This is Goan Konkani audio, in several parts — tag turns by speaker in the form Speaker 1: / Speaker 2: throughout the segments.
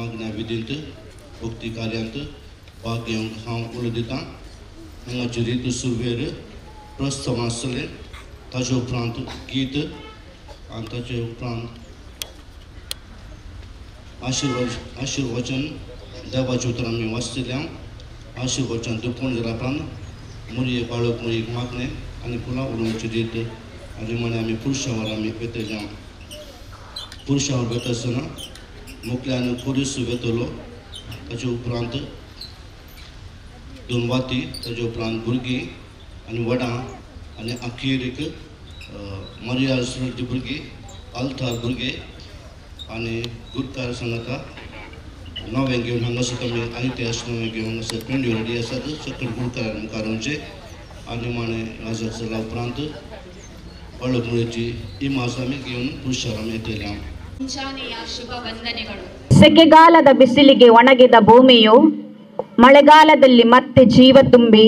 Speaker 1: मागण्या विधींत भक्ती कार्यांत भाग घेवंक हांव उलो दितां। हांगाची रीत सुरवेर प्रस्ताव आसतलें, ताजे उपरांत गीत आनी ताजे उपरांत आशिर्वचन देवाचें उतर आमी वाचतले। हांव आशिर्वचन दुपूण जाल्या उपरांत मुरये बाळक मुरयेक मागणें आनी फुलां उडोवची रीत आनी मागीर आमी पुरुशावर आमी वेतले। पुरुशावर वेता आसतना मुखल्यान खोरीस वेतलो, ताजे उपरांत दोन वाती, ताजे उपरांत भुरगीं आनी वडां आनी अखेरीक मरिया भुरगीं आल्तार भुरगे आनी गुरकार सांगता नवें घेवन हांगासर आमी आयते अशें नवें घेवन हांगासर पेंड्यो रेडी आसात, सकयल गुरकारान मुखार वचचें आनी माणे हाजर जाल्या उपरांत बाळक मुळेची इमाज आमी घेवन पुरुशार आमी येतले।
Speaker 2: ಮುಂಜಾನೆಯ ಶುಭ ವಂದನೆಗಳು.
Speaker 3: ಸೆಕೆಗಾಲದ ಬಿಸಿಲಿಗೆ ಒಣಗಿದ ಭೂಮಿಯು ಮಳೆಗಾಲದಲ್ಲಿ ಮತ್ತೆ ಜೀವ ತುಂಬಿ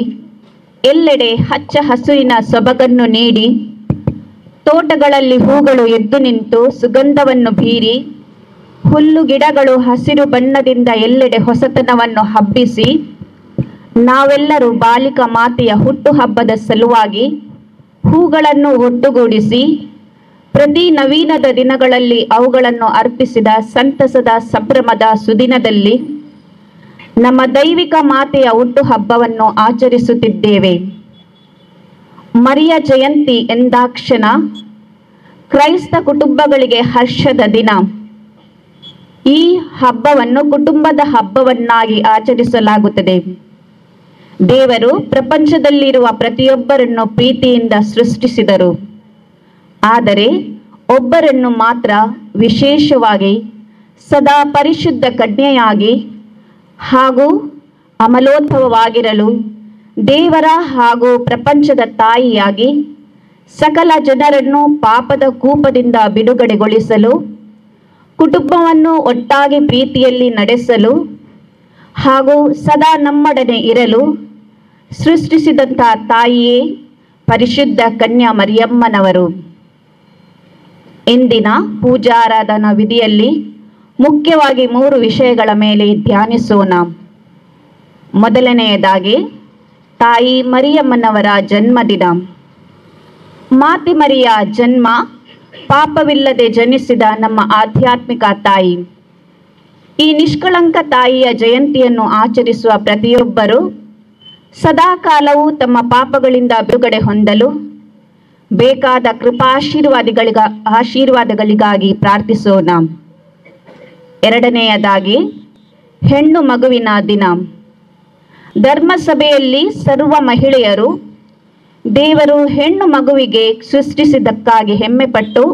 Speaker 3: ಎಲ್ಲೆಡೆ ಹಚ್ಚ ಹಸುರಿನ ಸೊಬಗನ್ನು ನೀಡಿ ತೋಟಗಳಲ್ಲಿ ಹೂಗಳು ಎದ್ದು ನಿಂತು ಸುಗಂಧವನ್ನು ಬೀರಿ ಹುಲ್ಲು ಗಿಡಗಳು ಹಸಿರು ಬಣ್ಣದಿಂದ ಎಲ್ಲೆಡೆ ಹೊಸತನವನ್ನು ಹಬ್ಬಿಸಿ ನಾವೆಲ್ಲರೂ ಬಾಲಿಕಾ ಮಾತೆಯ ಹುಟ್ಟುಹಬ್ಬದ ಸಲುವಾಗಿ ಹೂಗಳನ್ನು ಒಟ್ಟುಗೂಡಿಸಿ ಪ್ರತಿ ನವೀನದ ದಿನಗಳಲ್ಲಿ ಅವುಗಳನ್ನು ಅರ್ಪಿಸಿದ ಸಂತಸದ ಸಂಭ್ರಮದ ಸುದಿನದಲ್ಲಿ ನಮ್ಮ ದೈವಿಕ ಮಾತೆಯ ಹುಟ್ಟುಹಬ್ಬವನ್ನು ಆಚರಿಸುತ್ತಿದ್ದೇವೆ. ಮರಿಯ ಜಯಂತಿ ಎಂದಾಕ್ಷಣ ಕ್ರೈಸ್ತ ಕುಟುಂಬಗಳಿಗೆ ಹರ್ಷದ ದಿನ. ಈ ಹಬ್ಬವನ್ನು ಕುಟುಂಬದ ಹಬ್ಬವನ್ನಾಗಿ ಆಚರಿಸಲಾಗುತ್ತದೆ. ದೇವರು ಪ್ರಪಂಚದಲ್ಲಿರುವ ಪ್ರತಿಯೊಬ್ಬರನ್ನು ಪ್ರೀತಿಯಿಂದ ಸೃಷ್ಟಿಸಿದರು. ಆದರೆ ಒಬ್ಬರನ್ನು ಮಾತ್ರ ವಿಶೇಷವಾಗಿ ಸದಾ ಪರಿಶುದ್ಧ ಕನ್ಯೆಯಾಗಿ ಹಾಗೂ ಅಮಲೋದ್ಭವವಾಗಿರಲು ದೇವರ ಹಾಗೂ ಪ್ರಪಂಚದ ತಾಯಿಯಾಗಿ ಸಕಲ ಜನರನ್ನು ಪಾಪದ ಕೂಪದಿಂದ ಬಿಡುಗಡೆಗೊಳಿಸಲು, ಕುಟುಂಬವನ್ನು ಒಟ್ಟಾಗಿ ಪ್ರೀತಿಯಲ್ಲಿ ನಡೆಸಲು ಹಾಗೂ ಸದಾ ನಮ್ಮೊಡನೆ ಇರಲು ಸೃಷ್ಟಿಸಿದಂಥ ತಾಯಿಯೇ ಪರಿಶುದ್ಧ ಕನ್ಯಾ ಮರಿಯಮ್ಮನವರು. ಇಂದಿನ ಪೂಜಾರಾಧನಾ ವಿಧಿಯಲ್ಲಿ ಮುಖ್ಯವಾಗಿ ಮೂರು ವಿಷಯಗಳ ಮೇಲೆ ಧ್ಯಾನಿಸೋಣ. ಮೊದಲನೆಯದಾಗಿ ತಾಯಿ ಮರಿಯಮ್ಮನವರ ಜನ್ಮದಿನ. ಮಾತೆ ಮರಿಯ ಜನ್ಮ ಪಾಪವಿಲ್ಲದೆ ಜನಿಸಿದ ನಮ್ಮ ಆಧ್ಯಾತ್ಮಿಕ ತಾಯಿ. ಈ ನಿಷ್ಕಳಂಕ ತಾಯಿಯ ಜಯಂತಿಯನ್ನು ಆಚರಿಸುವ ಪ್ರತಿಯೊಬ್ಬರು ಸದಾಕಾಲವೂ ತಮ್ಮ ಪಾಪಗಳಿಂದ ಬಿಡುಗಡೆ ಹೊಂದಲು ಬೇಕಾದ ಆಶೀರ್ವಾದಗಳಿಗಾಗಿ ಪ್ರಾರ್ಥಿಸೋಣ. ಎರಡನೆಯದಾಗಿ ಹೆಣ್ಣು ಮಗುವಿನ ದಿನ. ಧರ್ಮಸಭೆಯಲ್ಲಿ ಸರ್ವ ಮಹಿಳೆಯರು ದೇವರು ಹೆಣ್ಣು ಮಗುವಿಗೆ ಸೃಷ್ಟಿಸಿದ್ದಕ್ಕಾಗಿ ಹೆಮ್ಮೆಪಟ್ಟು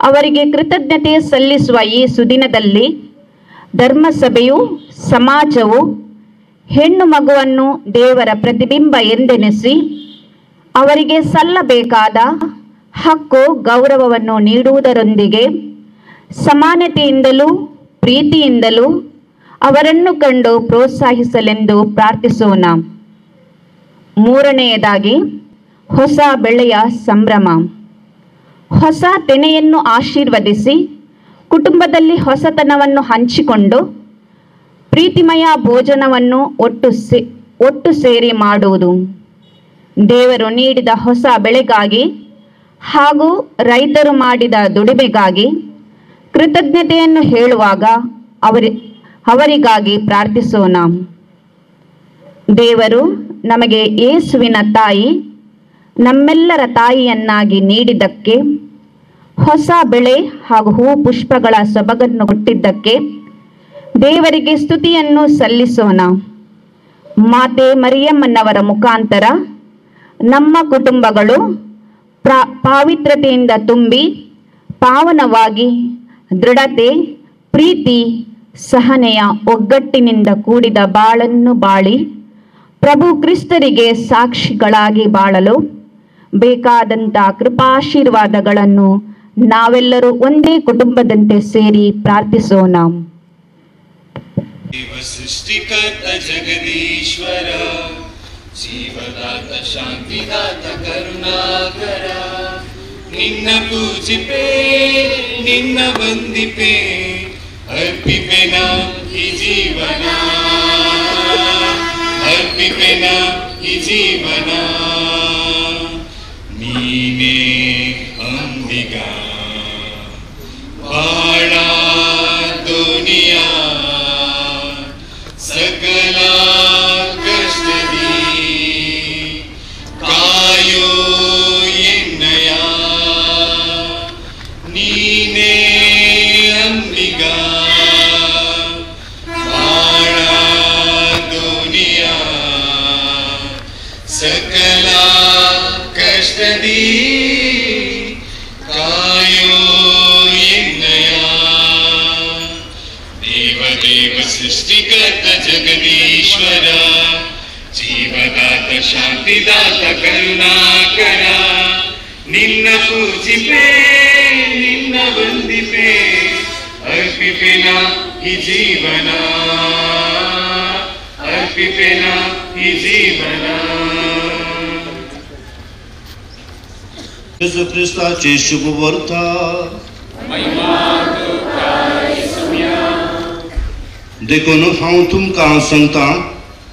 Speaker 3: ಅವರಿಗೆ ಕೃತಜ್ಞತೆ ಸಲ್ಲಿಸುವ ಈ ಸುದಿನದಲ್ಲಿ ಧರ್ಮಸಭೆಯು ಸಮಾಜವು ಹೆಣ್ಣು ಮಗುವನ್ನು ದೇವರ ಪ್ರತಿಬಿಂಬ ಎಂದೆನಿಸಿ ಅವರಿಗೆ ಸಲ್ಲಬೇಕಾದ ಹಕ್ಕು ಗೌರವವನ್ನು ನೀಡುವುದರೊಂದಿಗೆ ಸಮಾನತೆಯಿಂದಲೂ ಪ್ರೀತಿಯಿಂದಲೂ ಅವರನ್ನು ಕಂಡು ಪ್ರೋತ್ಸಾಹಿಸಲೆಂದು ಪ್ರಾರ್ಥಿಸೋಣ. ಮೂರನೆಯದಾಗಿ ಹೊಸ ಬೆಳೆಯ ಸಂಭ್ರಮ. ಹೊಸ ತೆನೆಯನ್ನು ಆಶೀರ್ವದಿಸಿ ಕುಟುಂಬದಲ್ಲಿ ಹೊಸತನವನ್ನು ಹಂಚಿಕೊಂಡು ಪ್ರೀತಿಮಯ ಭೋಜನವನ್ನು ಒಟ್ಟು ಸೇರಿ ಮಾಡುವುದು ದೇವರು ನೀಡಿದ ಹೊಸ ಬೆಳೆಗಾಗಿ ಹಾಗೂ ರೈತರು ಮಾಡಿದ ದುಡಿಮೆಗಾಗಿ ಕೃತಜ್ಞತೆಯನ್ನು ಹೇಳುವಾಗ ಅವರಿಗಾಗಿ ಪ್ರಾರ್ಥಿಸೋಣ. ದೇವರು ನಮಗೆ ಯೇಸುವಿನ ತಾಯಿ ನಮ್ಮೆಲ್ಲರ ತಾಯಿಯನ್ನಾಗಿ ನೀಡಿದ್ದಕ್ಕೆ, ಹೊಸ ಬೆಳೆ ಹಾಗೂ ಹೂ ಪುಷ್ಪಗಳ ಸೊಬಗನ್ನು ಕೊಟ್ಟಿದ್ದಕ್ಕೆ ದೇವರಿಗೆ ಸ್ತುತಿಯನ್ನು ಸಲ್ಲಿಸೋಣ. ಮಾತೆ ಮರಿಯಮ್ಮನವರ ಮುಖಾಂತರ ನಮ್ಮ ಕುಟುಂಬಗಳು ಪಾವಿತ್ರತೆಯಿಂದ ತುಂಬಿ ಪಾವನವಾಗಿ ದೃಢತೆ, ಪ್ರೀತಿ, ಸಹನೆಯ ಒಗ್ಗಟ್ಟಿನಿಂದ ಕೂಡಿದ ಬಾಳನ್ನು ಬಾಳಿ ಪ್ರಭು ಕ್ರಿಸ್ತರಿಗೆ ಸಾಕ್ಷಿಗಳಾಗಿ ಬಾಳಲು ಬೇಕಾದಂಥ ಕೃಪಾಶೀರ್ವಾದಗಳನ್ನು ನಾವೆಲ್ಲರೂ ಒಂದೇ ಕುಟುಂಬದಂತೆ ಸೇರಿ ಪ್ರಾರ್ಥಿಸೋಣ.
Speaker 4: ಸೃಷ್ಟಿಕರ್ತ ಜಗದೀಶ್ವರ, ಜೀವದಾತ ಶಾಂತಿದಾತ ಕರುಣಾಕರ, ನಿನ್ನ ಪೂಜಿಪೆ ನಿನ್ನ ವಂದಿಪೆ, अर्पिपेन ही जीवन, अर्पिपेन ही जीवन, नीने अंबिका बाळा दुनिया सकला कष्ट दी कायो एन्नया, नीने अंबिका बाळा दुनिया सकला कष्ट दी कायो एन्नया। देव देव सृष्टिकर्ता जगदीश्वर, जीवदात शांतिदात करुणाकर, निन्न पूजिपे निन्न वंदिपे अर्पिपेन ही जीवन, अर्पिपेन ही जीवन।
Speaker 1: जेजू क्रिस्ताची शुभवार्ता। देखून हांव तुमकां सांगता,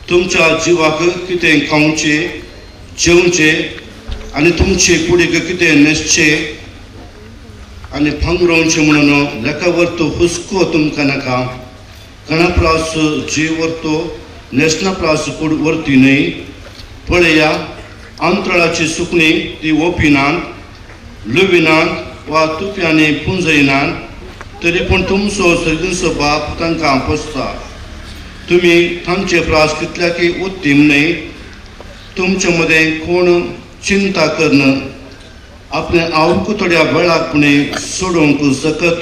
Speaker 1: तुमच्या जिवाक कितें खावचें जेवचें आनी तुमचे कुडीक कितें न्हेसचें आनी भांगरोवचें म्हणून लेखावर्त हुस्को तुमकां नाका। खाणा प्लास जीव वरतो, न्हेसणा प्लास कूड वरती न्हय। पळया, अंतराळाची सुकणी ती ओपिनात, लुविनात वा तुप्यांनी पुंजयनात, तरी पूण तुमचो सर्गींचो बाप तांकां पोसता। तुमी तांचे प्रास कितल्याकी उत्तीम न्हय? तुमचे मदें कोण चिंता करन आपले आवक थोड्या वेळाक पुणें सोडोवंक शकत?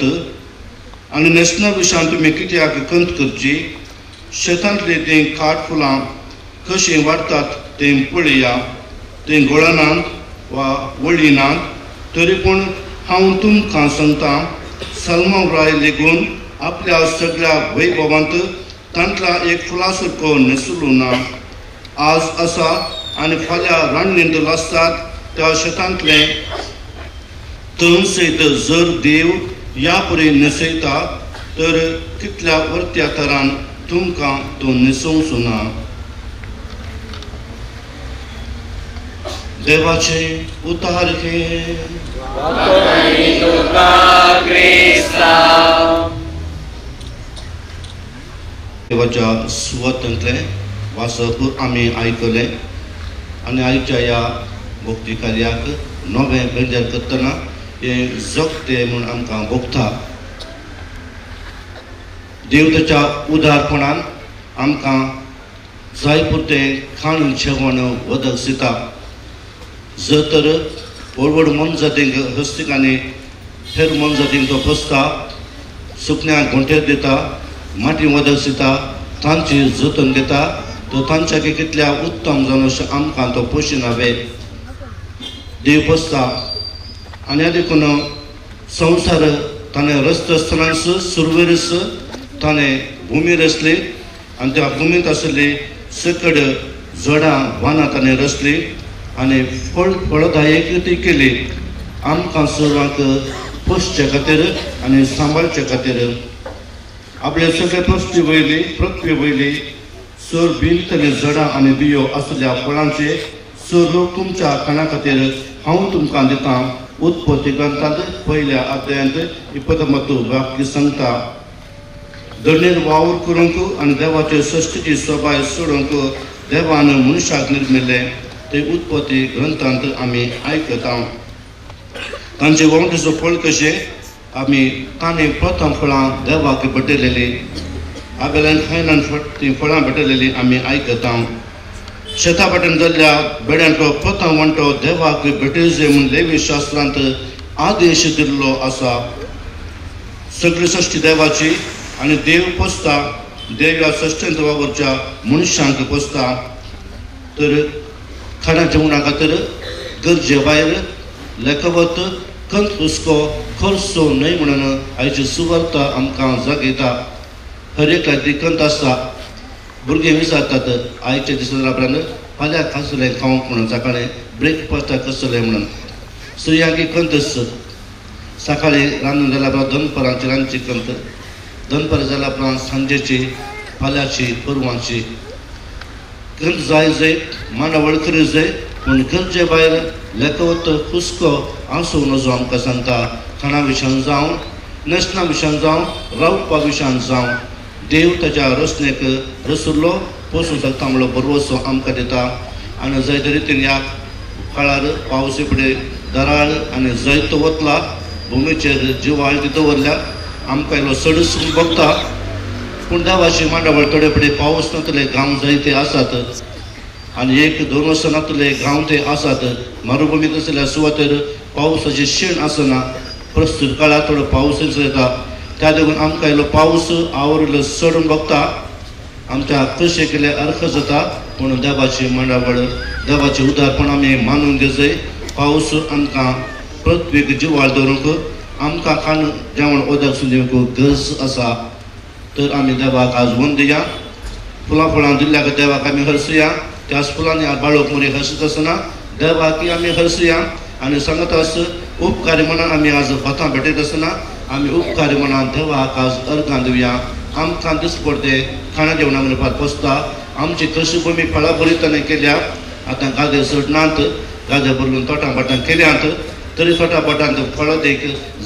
Speaker 1: आनी न्हेसणा विशयान तुमी कित्याक कंत करची? शेतांतलीं तीं काट फुलां कशीं वाडटात तें पळया, तीं गोळनात वा वळिनात, तरी पूण हांव तुमकां सांगता, सलमाव राय लेगून आपल्या सगळ्या वैभवांत तांतला एक फुलां सारको न्हेसलो ना। आज आसा आनी फाल्यां रांडणींत लासतात त्या शेतांतलें तण सयत जर देव ह्या परी न्हेसयता तर कितल्या वरत्या तरान तुमकां तो न्हेसोवचो ना। देवाचे उतार घे। देवाच्या सुवातांतलें वाचप आमी आयकलें आनी आयच्या ह्या भक्ती कार्याक नवें बेंजर करतना हें जगतें म्हूण आमकां भोगता। देव ताच्या उदारपणान आमकां जाय पुरतें खाण जेवण वदक दिता। जर तर व्हड व्हड मनजातींक हस्तीक आनी हेर मनजातींक तो पोसता, सुकण्यांक घोंटेर दिता, माटी वदक दिता, तांची जतन घेता, तो तांच्या कितल्या उत्तम जावन अशें आमकां तो पोशिना वे। देव पोसता आनी देखून संवसार ताणें रचता आसतनाच सुरवेरच ताणें भुमी रचली आनी त्या भुमींत आशिल्ली सकड झाडां वानां ताणें रचली आनी फळ फळदायक ती केली आमकां सर्वांक पोसचे खातीर आनी सांबाळचे खातीर। आपले सगळे पृथ्वी वयली पृथ्वी वयली सर भिंतली झाडां आनी बियो आशिल्ल्या फळांचे सर्व तुमच्या खाणा खातीर हांव तुमकां दितां। उत्पत्ती ग्रंथांत पयल्या अध्यायांत इपतमत वाक्य सांगता, धरणीर वावर करूंक आनी देवाचे सश्टीची सोबाय सोडूंक देवान मनशाक निर्मिल्लें ते उत्पत्ती ग्रंथांत आमी आयकता। तांचे वंटीचो फळ कशें आमी तांणी प्रथम फळां देवाक भेटयलेली, आबेल्यान खायनान तीं फळां भेटयलेली आमी आयकता। शेता वाटेन जाल्ल्या बेड्यांतलो प्रथम वंटो देवाक भेटयचे म्हूण लेवी शास्त्रांत आदेश दिल्लो आसा। सगळी सश्टी देवाची आनी देव पोसता, देव ह्या सश्टेंत वावरच्या मनशांक पोसता। तर खाणा जेवणा खातीर गरजे भायर लेखवत कंत हुस्को खर्चो न्हय म्हणून आयची सुवार्ता आमकां जागयता। हर एकल्याक ती कंत आसता। भुरगीं विचारतात आयच्या दिसा आपल्यान फाल्यां कसलें खावंक म्हणून, सकाळीं ब्रेकफास्टाक कसलें म्हणून। स्त्रियांक कंत आसता, सकाळीं रांदून जाल्यार दनपरांची रांदची कंत, दनपार जाल्या उपरांत सांजेची फाल्यांची परवांची गरज जाय जंय मांडावळ करी जाय पूण गरजे भायर लेखवत हुस्को आसूं नजो आमकां सांगता. खाणा विशयान जावं, न्हेसणा विशयान जावं, रावपा विशयान जावं, देव ताच्या रचनेक रसुल्लो पोसूंक शकता म्हणलो भरवसो आमकां दिता. आनी जायते रितीन ह्या काळार पावस फुडें दराळ आनी जैत वतला भुमीचेर जिवाळ ती दवरल्या आमकां इल्लो सडस बगता. पूण देवाची मांडावळ थोडे फुडें पावस नातले गांव जायते आसात आनी एक दोन वर्सां नातले गांव ते आसात. मरुभुमीत आसल्या सुवातेर पावसाची शीण आसना. प्रस्तुत काळार थोडो पावस येता त्या देखून आमकां इल्लो पावस आवरिल्लो चडून बगता आमच्या कशें केलें अर्थ जाता. पूण देवाची मांडावळ देवाचें उदारपण आमी मानून घेवचें. पावस आमकां पृथ्वीक जिवाळ दवरूंक आमकां खाण जेवण उदक सुद्दां गरज आसा. तर आमी देवाक आज वंदया. फुलां फळां दिल्ल्याक देवाक आमी हरसुया. त्याच फुलांनी बाळोक मुरी हरसत आसतना देवाक आमी हरसुया. आनी सांगत आस उपकारी म्हणान आमी आज भातां भेटयत आसतना आमी उपकारी म्हणान देवाक आज अर्गां दिवया. आमकां दिसपडते खाणा जेवणा म्हणपाक पोसता. आमची कृषीभूमी फळां बरीतांनी केल्या. आतां गादे सोडनात, गादे बदलून तोटां भाटां केल्यांत तरी तोटां भाटांत फळां देख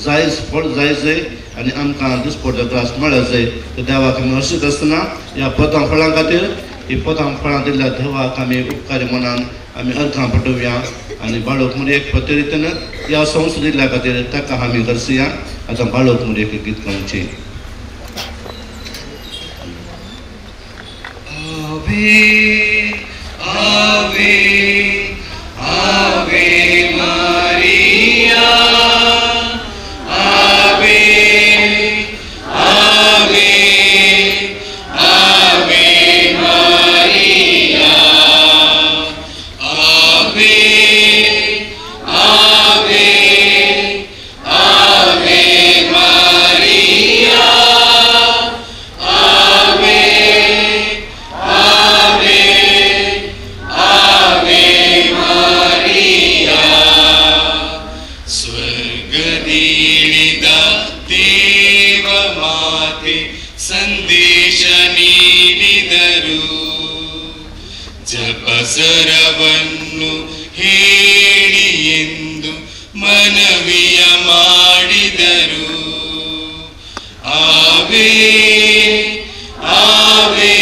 Speaker 1: जायज फळ जाय जाय आनी आमकां दिसपडतो ग्रास मेळत जाय. तर देवाक आमी हर्शीत आसतना ह्या पदां फळां खातीर ही पदां फळां दिल्ल्या देवाक आमी उपकारी मनान आमी अर्गां पटोवया. आनी बाळोक मुरयेक पत्तरीतन ह्या संस्था दिल्ल्या खातीर ताका आमी हरसुया. आतां बाळोक मुरयेक गीत गावचें.
Speaker 4: Ave, Ave, Ave Maria, Ave, Ave, Ave Maria, Ave, Ave, Ave Maria, Ave, Ave, Ave Maria. ಸ್ವರ್ಗದೀಳಿದ ದೇವ ಮಾತೆ ಸಂದೇಶ ನೀಡಿದರು, ಜಪಸರವನ್ನು ಹೇಳಿ ಎಂದು ಮನವಿಯ ಮಾಡಿದರು. ಆವೆ ಆವೆ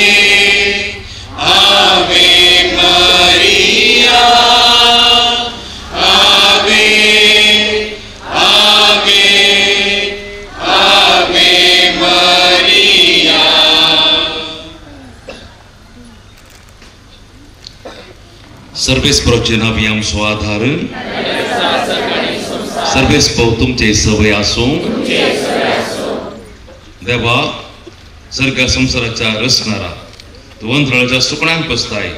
Speaker 4: ಆವೆ Maria, Ave Ave Ave Maria.
Speaker 5: सर्वेस्परोचे नावी आमचो आधार, सर्वेस्पो तुमचे सवय आसूं. देवा सर्ग संवसाराच्या रचणारा तूं अंतराळाच्या सुकण्यांक पसताय,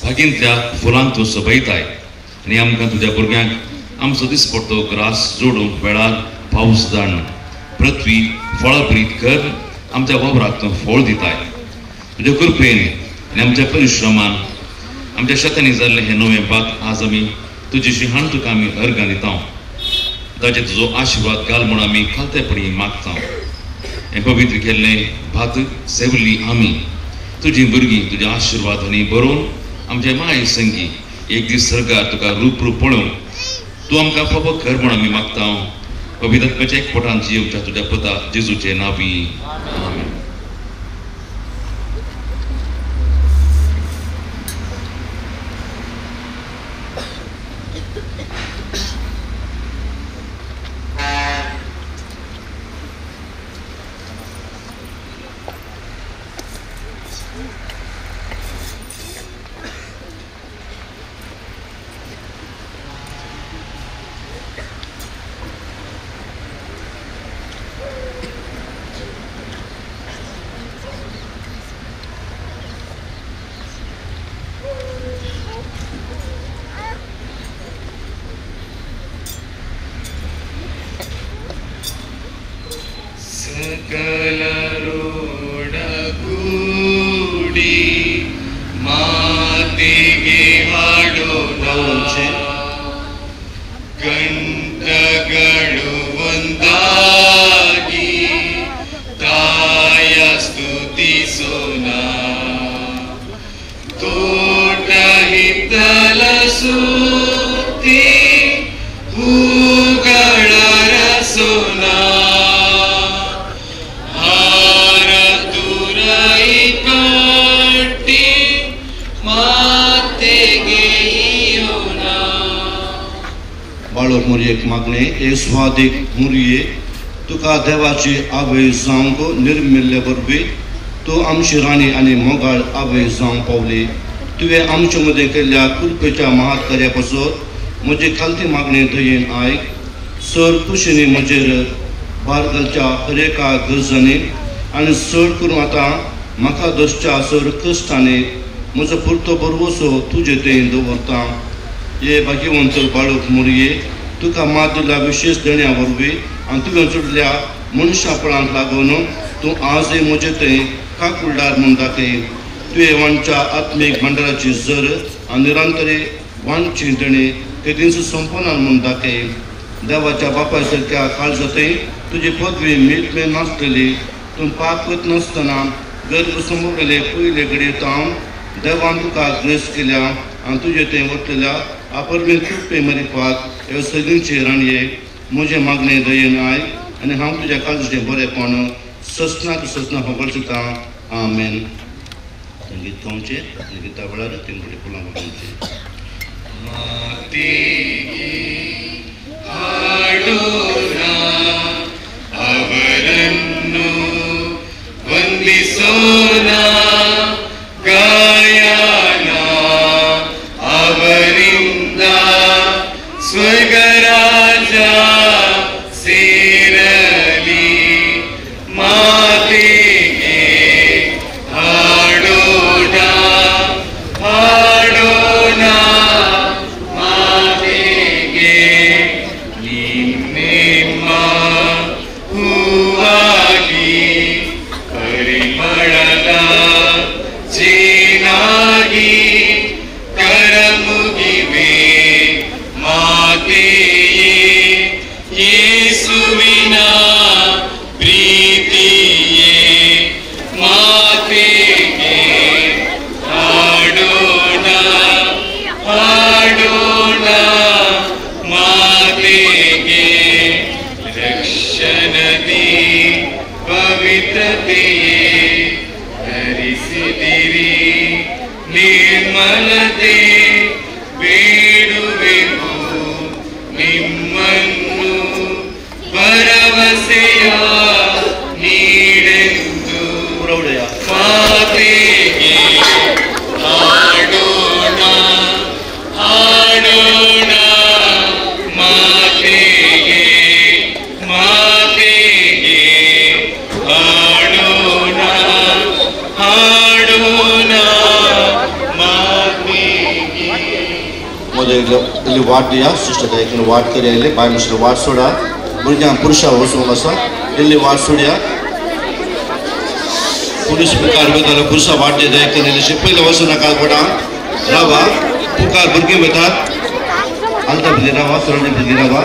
Speaker 5: भागींतल्या फुलांक तूं सोबयताय आनी आमकां तुज्या भुरग्यांक आमचो दिसपडतो ग्रास जोडूंक वेळार पावस दाण पृथ्वी फळाभरीत कर आमच्या वावराक तूं फळ दिताय. तुज्या कृपेन आनी आमच्या परिश्रमान आमच्या शेतांनी जाल्लें हें नवें भात आज आमी तुजे शिहाण तुका आमी अर्गां दिता. ताचेर तुजो आशिर्वाद घाल म्हूण आमी खालतेपणी मागता. हें पवित्र केल्लें भात सेवली आमी तुजी भुरगीं तुज्या आशिर्वादांनी बरोवन आमच्या माये संगी एक दीस सरकार तुका रूप रूप पळोवन तूं आमकां फावो कर म्हूण आमी मागता. पवित्र एकपोटान जियेवच्या तुज्या पुता जेजूचे नांवी आमेन.
Speaker 4: सकಲರೋಡಗೂಡಿ ಮಾತೆಗೆ ಹಾಡೋಣ, ಕಂಠಗಳು ಒಂದಾಗಿ ತಾ
Speaker 1: मुरयेक मागणें हे स्वादीक मुरये तुका देवाची आवय जावंक निर्मिल्ले वरवीं तूं आमची राणी आनी मोगाळ आवय जावंक पावली. तुवें आमचे मदीं केल्ल्या कृपेच्या महाकार्या पासत म्हजी खालती मागणी दयेन आयक. सर कुशींनी म्हजेर भार घालच्या हर एका गरजांनी आनी चड करून आतां म्हाका दसच्या सर कश्टांनी म्हजो पुरतो भरवसो तुजे थंय दवरता. हे भाग्यवंत बाळक मुरये तुका मात दिल्या विशेश देण्या वरवीं आनी तुवें जोडल्या मनशापणाक लागून तूं आजय म्हजे थंय काकुळदार म्हूण दाखय. तुवें वांच्या आत्मीक भांडाराची जर आनी निरंतरी वांची देणी केदींच संपना म्हूण दाखय. देवाच्या बापाय सारक्या काळजांतय तुजी पदवी मेटमेन नासतली. तूं पाप करत नासतना गर्भ संभवलेले पयले घडये तावन देवान तुका ग्रेस केल्या आनी तुजे थंय वतल्या अपरमेन कृपे मरिपात ह्यो सगळींचे राणये म्हजें मागणें दयेन आयक आनी हांव तुज्या काळजाचें बरेपण ससनाक ससना होगळचिता. आमेन. संगीत गावचें आनी गिता वेळार तीन फुडें फुलां गावचें.
Speaker 4: ಅವರನ್ನು ವಂದಿಸೋಣ ಗಾಯನ ಅವರಿಂದ ಸ್ವರ್ಗರಾಜ ಸೇರಲಿ. ಮಾತೆಗೆ ಹಾಡೋಣ ಹಾಡೋಣ ಮಾತೆಗೆ ನಿನ್ನೆಮ್ಮ ಹೂವಾಗಿ ಪರಿಮಳದ ಜೇನಾಗಿ ಕರಮುಗಿವೆ ಮಾತೆಯೇ ಯೇಸುವಿನ ಪ್ರೀತಿಯೇ. ಮಾತೆಗೆ ಹಾಡೋಣ ಹಾಡೋಣ ಮಾತೆಗೆ ರಕ್ಷಣದಿ ಪವಿತ್ರತೆಯೇ ಧರಿಸಿದಿರಿ ನಿರ್ಮಲತೆ ಬೇಡುವೆವು ನಿಮ್ಮನ್ನು ಭರವಸೆಯ ನೀಡೆಂದು. ಮಾತೆಗೆ ಹಾಡೋಣ ಹಾಡೋಣ ಮಾತೆಗೆ ಮಾತೆಗೆ ಹಾಡೋಣ ಹಾಡೋಣ ಮಾತೆಗೆ.
Speaker 1: ಮೊದಲು ಇಲ್ಲಿ ವಾರ್ಡ್ दिया सिस्टर एक वार्ड करे आयले बायल मिस्टर वार्ड सोडा भुरग्यांक पुरुशा वचूंक आसा इल्ली वार्ड सोडया. पुलीस मुखार वयता पुरुशा वार्ड दिया इल्लेशे पयले वचूं नाका वडांक रावा मुखार भुरगीं वतात आलता भुरगीं रावा सरळ भुरगीं रावा.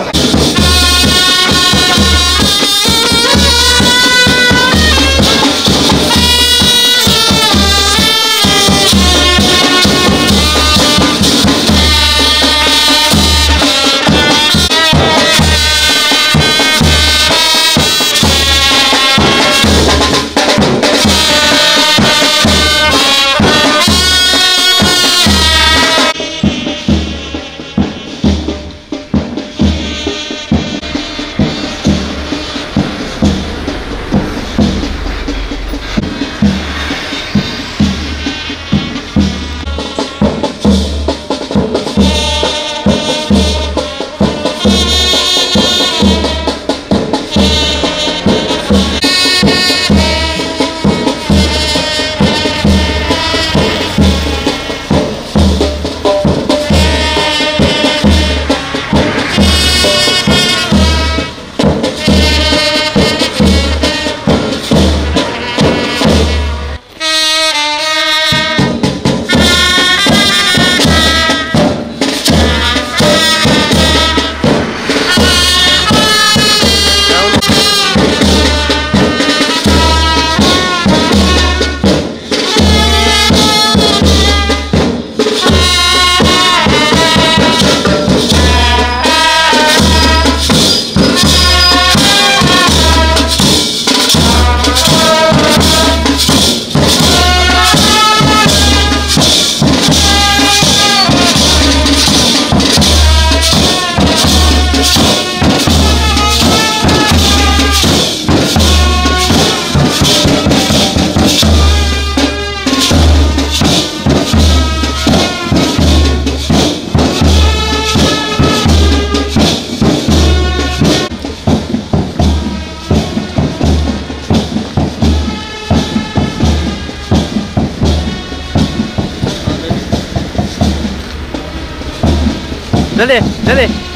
Speaker 6: Dale, dale.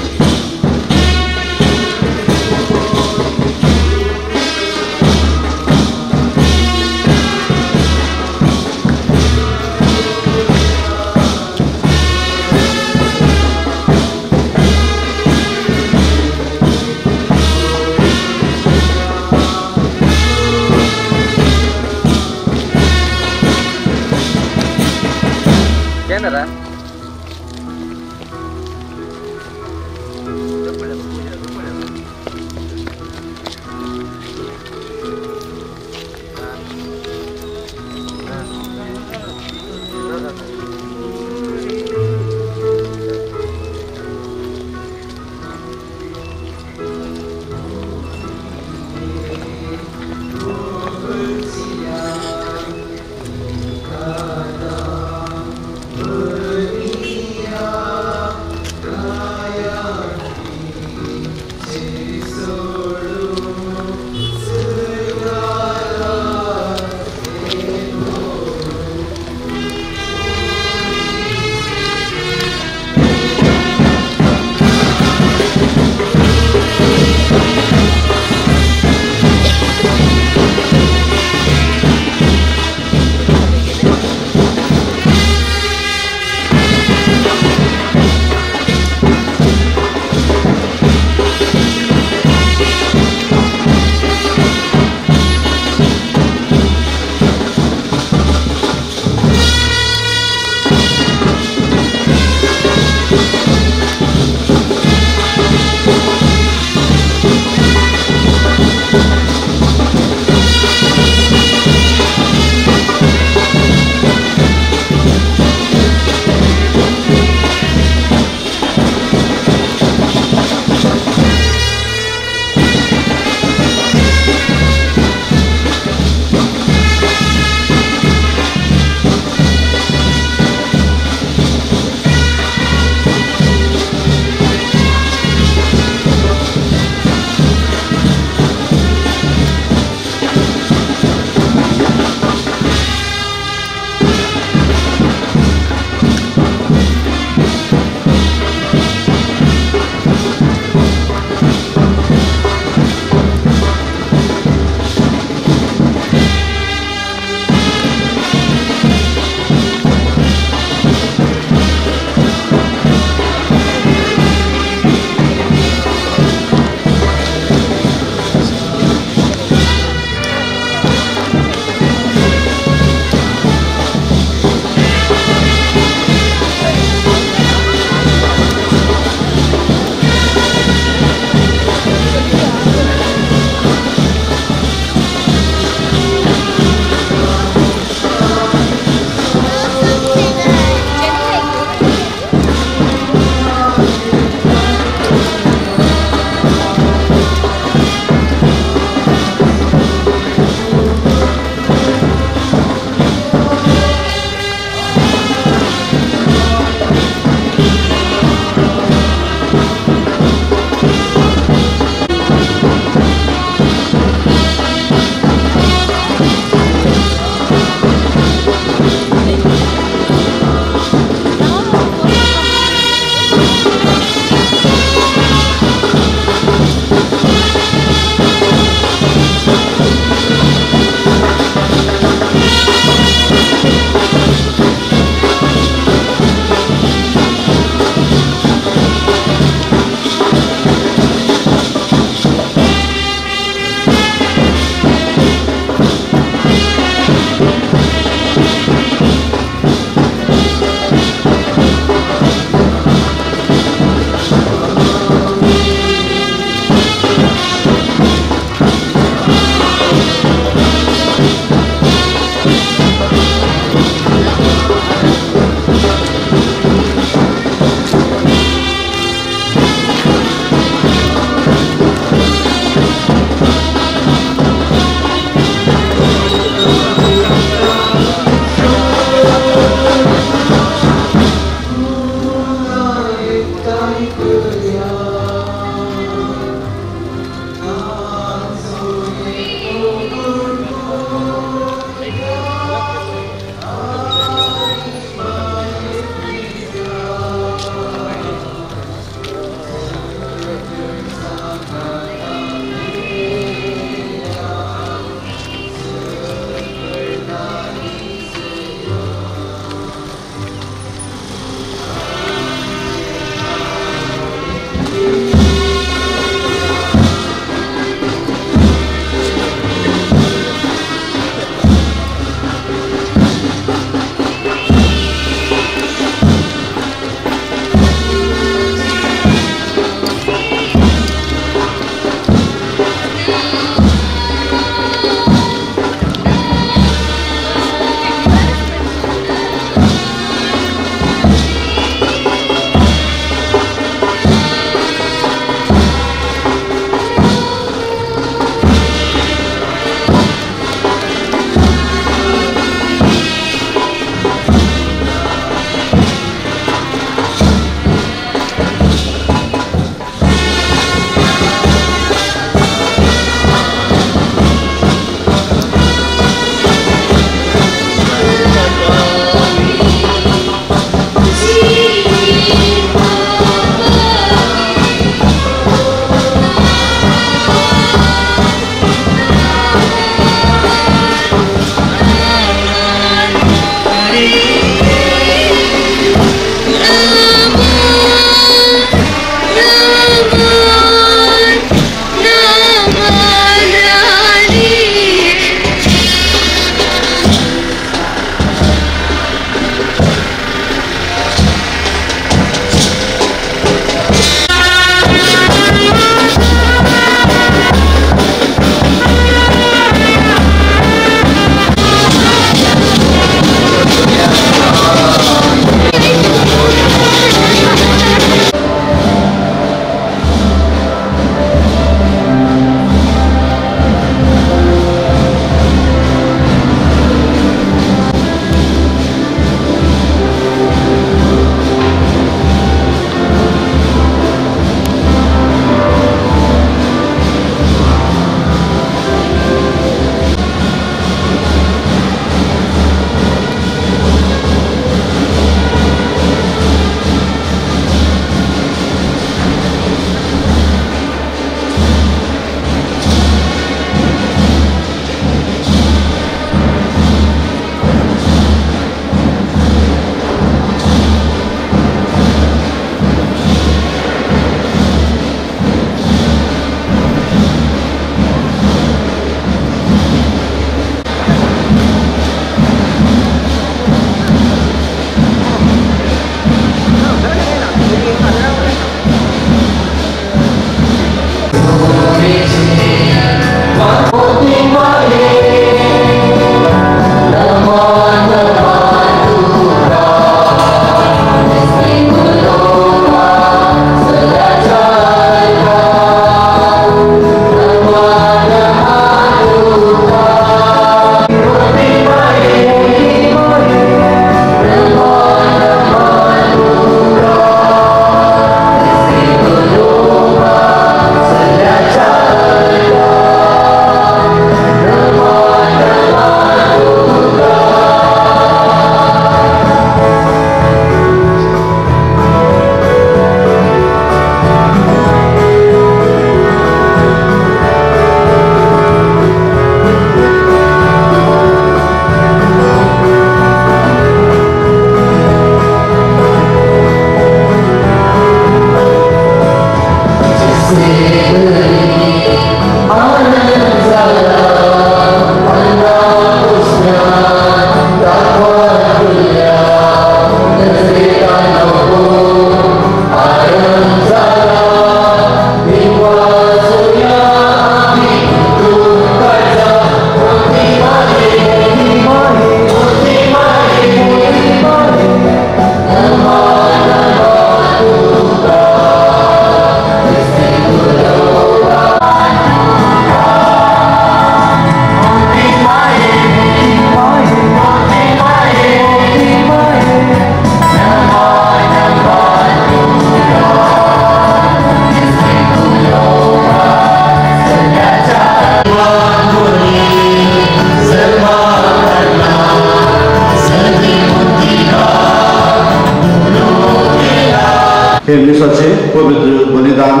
Speaker 1: हे मिसाचे पवित्र बलिदान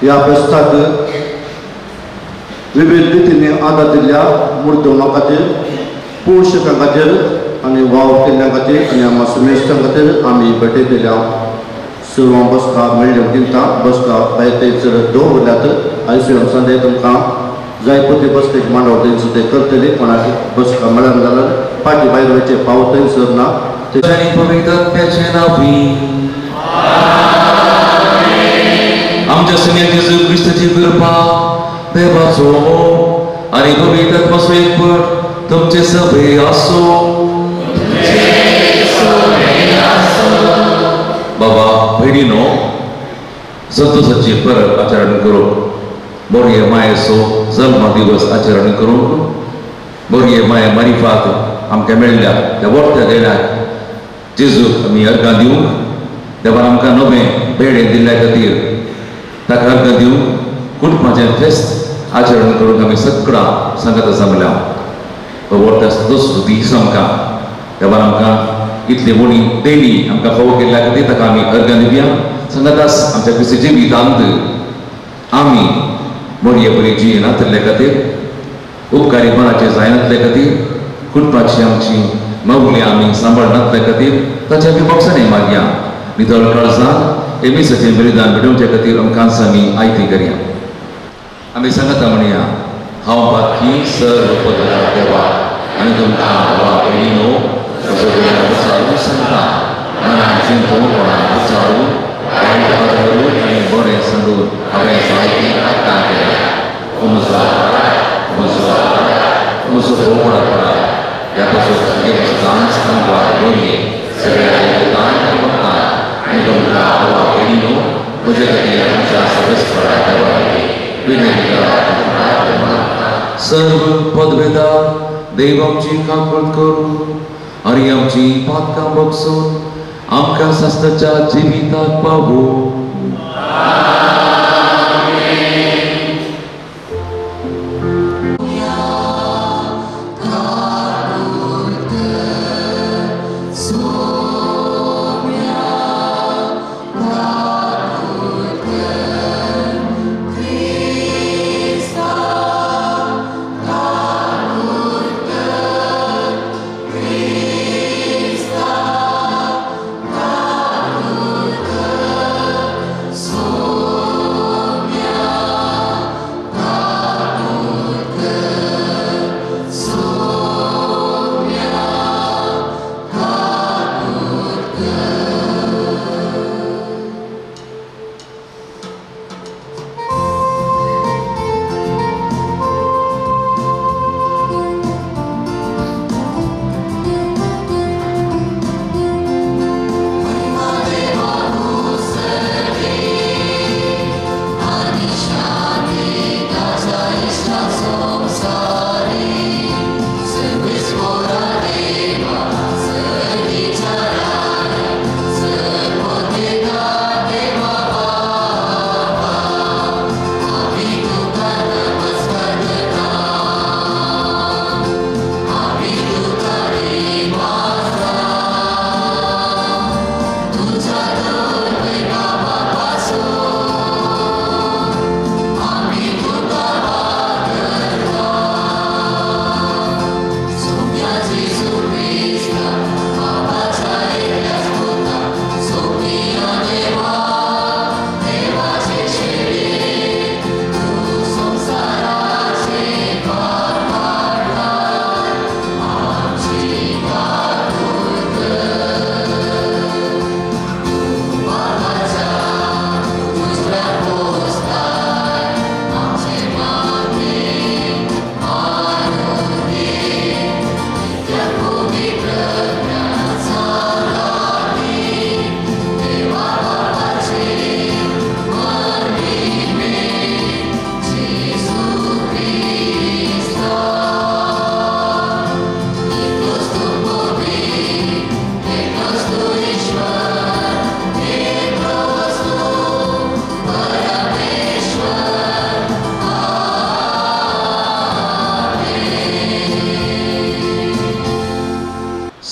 Speaker 1: ह्या फेस्ताक विविध रितींनी आदार दिल्ल्या मुर्दमा खातीर, पोशकां खातीर आनी वावर केल्ल्या खातीर आनी आमच्या सुमेस्तां खातीर आमी भेटयतल्या सर्व बसका मेळ्ळ्यो दिता. बसका भायर थंयसर दवरल्यात आयसीएम संदे तुमकां जाय पळय बसकेक मांडव थंयसर ते करतले. कोणाक बसका मेळना जाल्यार फाटीं भायर वयचे पाव थंयसर ना.
Speaker 5: आमच्या सिन्या जेजू क्रिस्ताची कृपा, देवाचो मोग आनी पवित्र आत्म्याचो एकवट तुमचे सभे आसो. बाबा भयणीनो, संतोषाची परब आचरण करूंक, बोरये मायेचो जल्म दिवस आचरण करूंक, बोरये माये मारिफात आमकां मेळ्ळ्या त्या व्हडत्या देण्याक जेजूक आमी अर्गां दिवंक, देवान आमकां नवें बेडे दिल्ल्या खातीर ताका अर्गां दिवंक कुटुंबाचें फेस्त आचरण करूंक आमी सगळां सांगत जमल्या. हो व्हडत्या संतोष दीस आमकां देवान आमकां इतली उणी देणी आमकां फावो केल्ल्या खातीर ताका आमी अर्गां दिवया. सांगतास आमच्या क्रिस्ती जिवितांत आमी मोडये बरी जियेनातल्ले खातीर, उपकारी मनाचे जायनातले खातीर, कुटुंबाची आमची मौल्य आमी सांबाळनातले खातीर ताचे आमी बोक्सांनी मागया. नितळ काळजान एमिसाचें बलिदान भेटोवचे खातीर आमकां आमी आयती करया. आमी सांगता म्हणया, हांव बाकी सर्व पदरा देवा आनी तुमकां बाबा भयणीनो विचारून सांगता, मनान चिंतून कोणाक विचारून वायट धरून आनी बरें सांगून हांवें जायतीं पातकां केल्या. म्हजो अपराध, म्हजो अपराध, म्हजो भोव अपराध. ह्या पासून सदांच आमकां बरये सगळ्या देवतांक आनी भक्तांक आनी तुमकां बाबा भयणीनो म्हजे खातीर आमच्या सदस्यपरा देवा विनंती करात. सर्व पदवेदा देव आमची काकूळट करूं आनी आमची पातकां बगसून आमकां सास्त्राच्या जिविताक पावूं.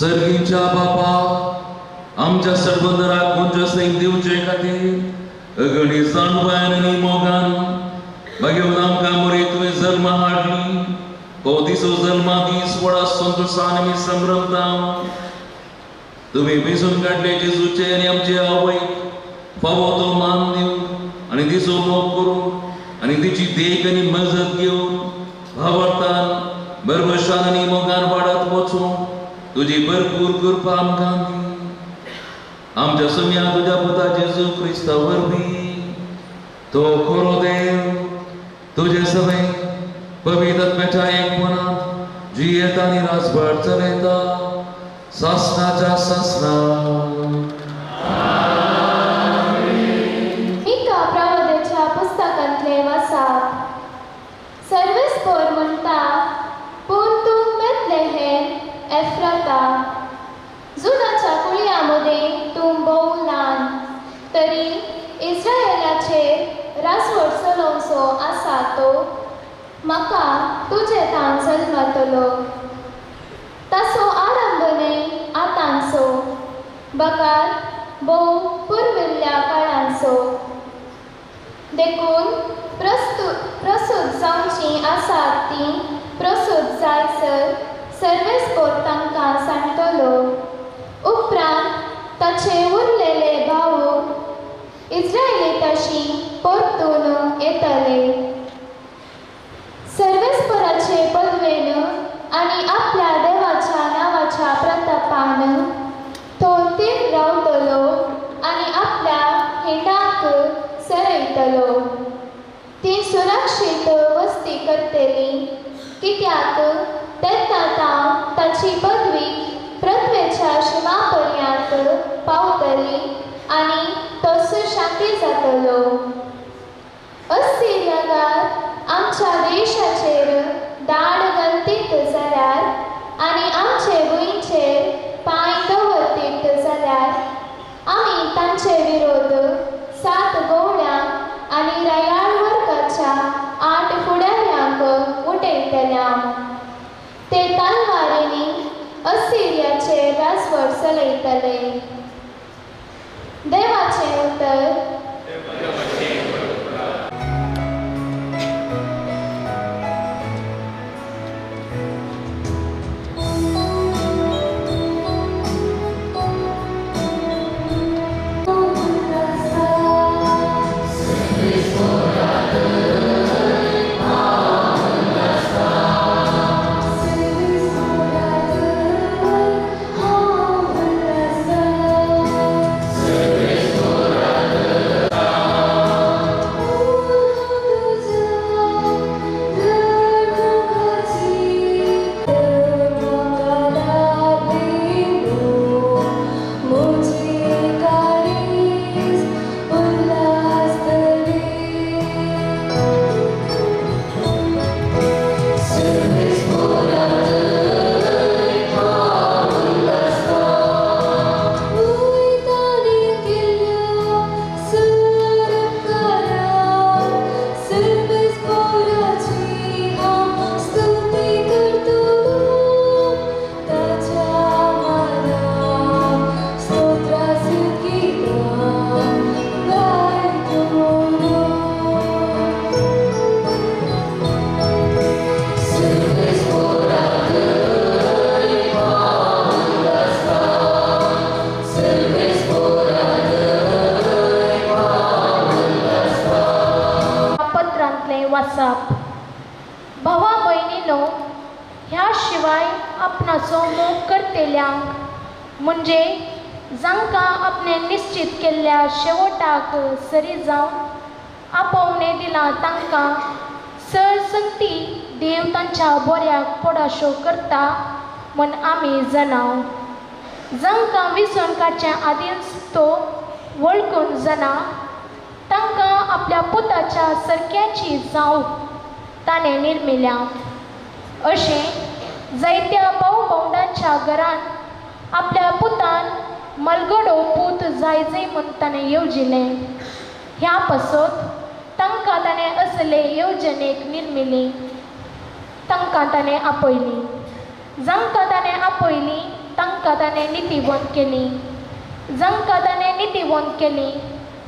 Speaker 5: सर्गीच्या बापा, आमच्या सरबंदराक मुंज सैम दिवचे खातीर अगणी जाणवायन आनी मोगान मागीर आमकां मरे तुवें जल्मा हाडली हो दिसो जल्मा दीस व्हडा संतोशान आमी संभ्रमता. तुमी वेंचून काडले जेजूचे आनी आमचे आवयक फावो तो मान दिवंक आनी तिचो मोग करूंक आनी तिची देख आनी मजत घेवन भावार्थान भरभरशान आनी मोगान वाडत वचूंक तुजी भरपूर कृपा आमकां दी. आमच्या सुम्या तुज्या पुता जेजू क्रिस्ता वरवीं तो खरो देव तुजे सगळे पवित्र आत्म्याच्या एकपणांत जियेता आनी राजभाट चलयता सासनाच्या सासना.
Speaker 6: मिका प्रवादाच्या पुस्तकांतले वाचप. सर्वेस्पोर म्हणटा, पूण तूं बेथलेहेम एफ्राता, जुनाच्या कुळयां मदें तूं भोव ल्हान, तरी इस्रायलाचेर राजवट चलोवचो आसा तो म्हाका तुजे थावन जल्मतलो. ताचो आरंभ न्हय आतांचो, बगार भोव पुर्विल्ल्या काळांचो. देखून प्रसूत जावचीं आसात तीं प्रसूत जायसर सर्वेस्पोर तांकां सांगतलो. उपरांत ताचे उरलेले भाव इस्रायलिताशी परतून येतले. सर्वेस्पोराचे पदवेन आनी आपल्या देवाच्या नांवाच्या प्रतापान तो थीर रावतलो आनी आपल्या हिंडाक सरयतलो. ती सुरक्षीत वस्ती करतली, कित्याक तेन्ना तांव ताची पदवी पृथ्वेच्या शिमा पर्यंत पावतली आनी तो सुशांती जातलो. असिरियागार आमच्या देशाचेर दाड घालतीत जाल्यार आनी आमचे भुंयचेर पांय दवरतीत जाल्यार आमी तांचे विरोध 7 गवळ्यांक आनी रायाळ वर्गाच्या 8 फुडाऱ्यांक उठयतल्या. ते तलवारींनी असिरियाचेर राजवट चलयतले. देवाचें उतर.
Speaker 7: भावा भयणीनो, ह्या शिवाय आपणाचो मोग करतल्यांक म्हणजे जांकां आपणें निश्चित केल्ल्या शेवटाक सरी जावन आपोवणें दिलां तांकां सरसंती देव तांच्या बऱ्याक पडाशो करता म्हूण आमी जाणाव. जांकां विसोवन काडचे आदींच तो वळखून जाणा तांकां आपल्या पुताच्या सरक्याची जावंक ताणें निर्मिल्या. अशें जायत्या भाव भावंडांच्या घरांत आपल्या पुतान मलगडो पूत जायजय म्हूण ताणें येवजिलें. ह्या पासत तांकां ताणें असले येवजणेक निर्मिली. तांकां ताणें आपयली. जांकां ताणें आपयली तांकां ताणें नितीवंत केली. जांकां ताणें नितीवंत केली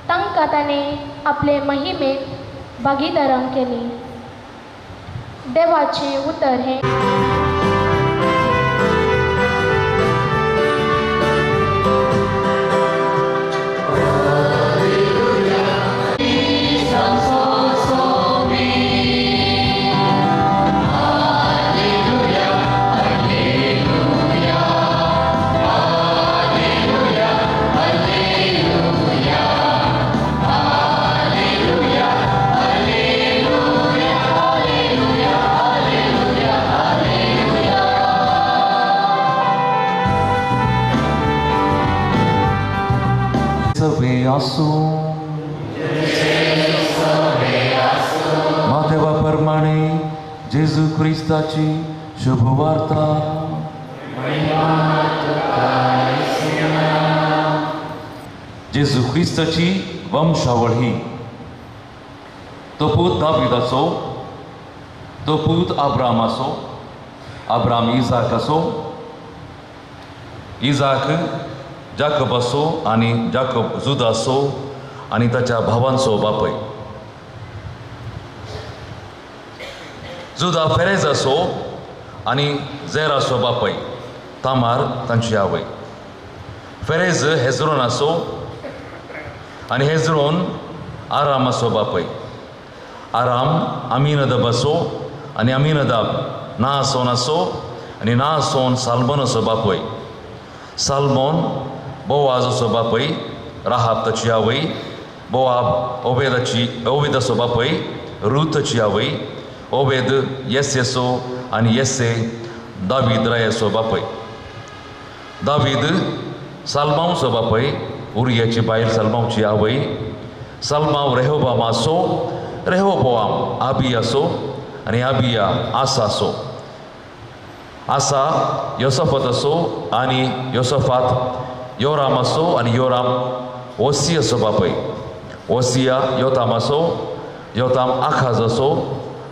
Speaker 7: तांकां ताणें आपले महिमेंत भागीदारां केली. देवाचें उतर हें.
Speaker 8: मातेवा परमाणे जेजू क्रिस्ताची शुभवार्ता. जेजू क्रिस्ताची वंशावळ ही. तो पूत दाविदाचो, तो पूत अब्रामाचो, अब्राम इजाकाचो, इजाक जाकबाचो आनी जाकब जुदाचो आनी ताच्या भावांचो बापय. जुदा फेरेजाचो आनी जेराचो बापय, तामार तांची आवय. फेरेज हेजरोनाचो आनी हेजरोन आरामाचो बापय. आराम अमीनदबाचो आनी अमीनदाब नासोनाचो आनी नासोन साल्मोनाचो बापय. साल्मोन बोवाजाचो बापय, राहाब ताची आवय. बोआब ओबेदाचो बापय, रूताची आवय. ओबेद येसेचो आनी येसे दावीद रायाचो बापय. दावीद साल्मांवचो बापय, उरियाची बायल साल्मांवची आवय. साल्मांव रेहोबामाचो, रेहोबोआम आबियाचो आनी आबिया आसाचो. आसा योसफाताचो आनी योसफात योरामाचो आनी योराम ओसियाचो बापय. ओसिया योतामाचो, योताम आखाजाचो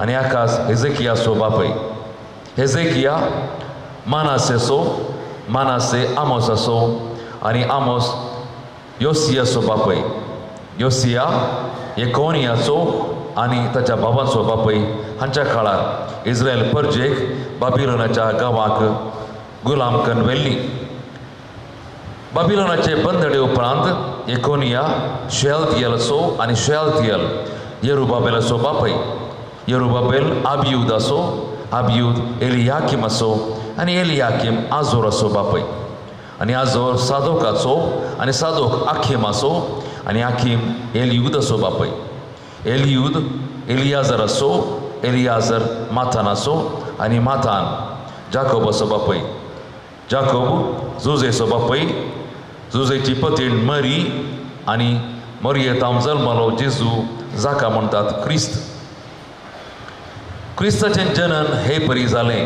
Speaker 8: आनी आखाज हेजेकियाचो बापय. हेजेकिया मानासेचो, मानासे आमोसाचो आनी आमोस योसियाचो बापय. योसिया एकोनियाचो आनी ताच्या बाबांचो बापय. हांच्या काळार इस्रायल परजेक बाबिलोनाच्या गांवाक गुलाम करून व्हेल्ली. बाबिलोनाचे बंदडे उपरांत एकोनिया शेलतियलाचो आनी शेलतियल येरुबाबेलाचो बापय. येरुबाबेल आबियुदाचो, आबियुद एलियाकिमाचो आनी एलियाकीम आजोराचो बापय. आनी आजोर सादोकाचो आनी सादोक आखिमाचो आनी आखीम एलियुदाचो बापय. एलियुद एलियाजराचो, एलियाजर माथानाचो आनी माथान जाकोबाचो बापय. जाकोब जुजेचो बापय, जुजेची पतीण मरी आनी मरयेताम जल्मलो जेजू जाका म्हणटात क्रिस्त. क्रिस्ताचें जनन हे परी जालें.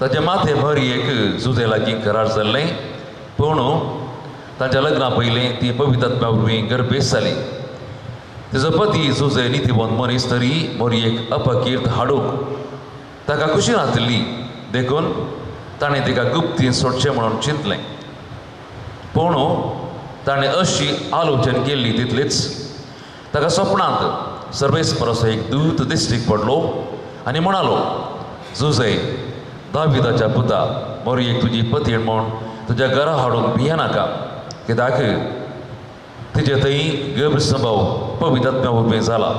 Speaker 8: ताचें माथें मरयेक जुजे लागीं करार जाल्लें, पूण तांच्या लग्ना पयलीं ती पवित्र वरवीं गर्भेस्त जाली. तिजो पती जुजे नितीवंत मनीस तरी मरयेक अपकीर्त हाडूंक ताका खुशी नासली, देखून ताणें तिका गुप्तीन सोडचें म्हणून चिंतलें. पूण ताणें अशी आलोचन केल्ली तितलीच ताका सपनांत सर्वेस्पराचो एक दूत दिश्टीक पडलो आनी म्हणालो, जुजे दाविदाच्या पुता, मरयेक तुजी पतीण म्हूण तुज्या घरा हाडूंक भियेनाका, कित्याक तिचे थंय गर्भसंभव पवित्र वरवीं जाला.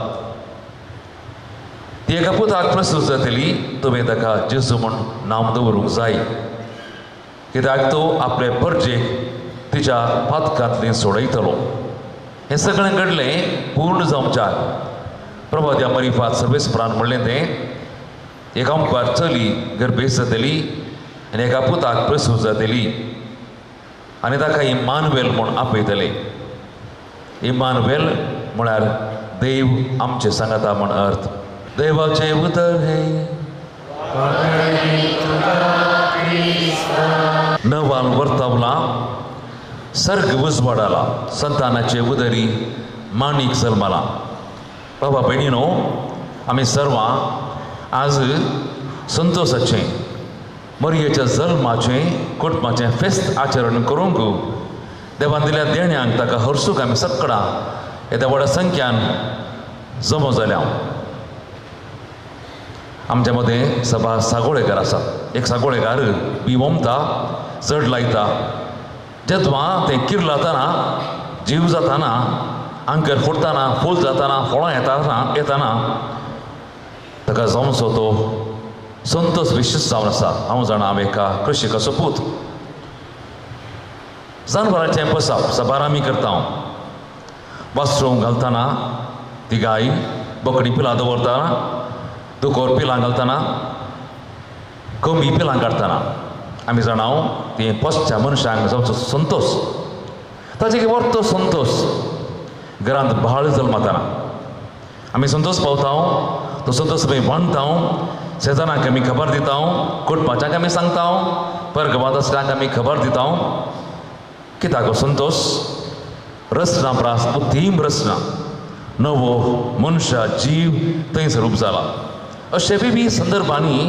Speaker 8: ती एका पुताक प्रस्तूत जातली, तुवें ताका जेजू म्हूण नांव दवरूंक जाय, कित्याक तो आपले परजेक तिच्या पातकांतली सोडयतलो. हें सगळें घडलें पूर्ण जावच्याक प्रभाद्या मरिफात सर्वेस्परान म्हणलें तें एका मुखार चली गर्भेस्त जातली आनी एका पुताक प्रसूत जातली आनी ताका इमानुएल म्हूण आपयतले. इमानुएल म्हळ्यार देव आमचे सांगाता म्हण अर्थ. देवाचें उतर हें नवाल वर्तावला, सर्ग उजवाडाला, संतानाचे उदरी माणीक जल्मला. बाबा भयणीनो, आमी सर्वां आज संतोषाचें मरयेच्या जल्माचें कुटुंबाचें फेस्त आचरण करूंक देवान दिल्या देण्यांक ताका हरसूक आमी सकडां येद्या व्हडा संख्यान जमो जाल्या. आमच्या मदें सभा सागोळेकार आसा. एक सागोळेकार बी ओमता, जड लायता, जेदवां तें किर्लातना, जीव जाताना, आंकर फुटताना, फूल जाताना, फळां येताना ताका जावचो तो संतोष विशेष जावन आसा. हांव जाणा हांव एका कृषिकाचो पूत. जानवरांचें पसाप सबार आमी करता. वासरूंक घालतना ती गाय, बोकडी पिलां दवरतना, दुकोर पिलां घालतना, कोंबी पिलां काडटना आमी जाणा ती पोसच्या मनशांक जावचो संतोष, ताचे वर्तो संतोष घरांत बाळ जल्मताना आमी संतोष पावता. तो संतोष आमी बांदता, शेजारांक आमी खबर दिता, कुटुंबाच्यांक आमी सांगता, परगांवांत आसल्यांक आमी खबर दिता. कित्याक संतोष रचना प्रास उत्तीम रचना, नवो मनशा जीव थंयसर रूप जाला. अशे विविध संदर्भांनी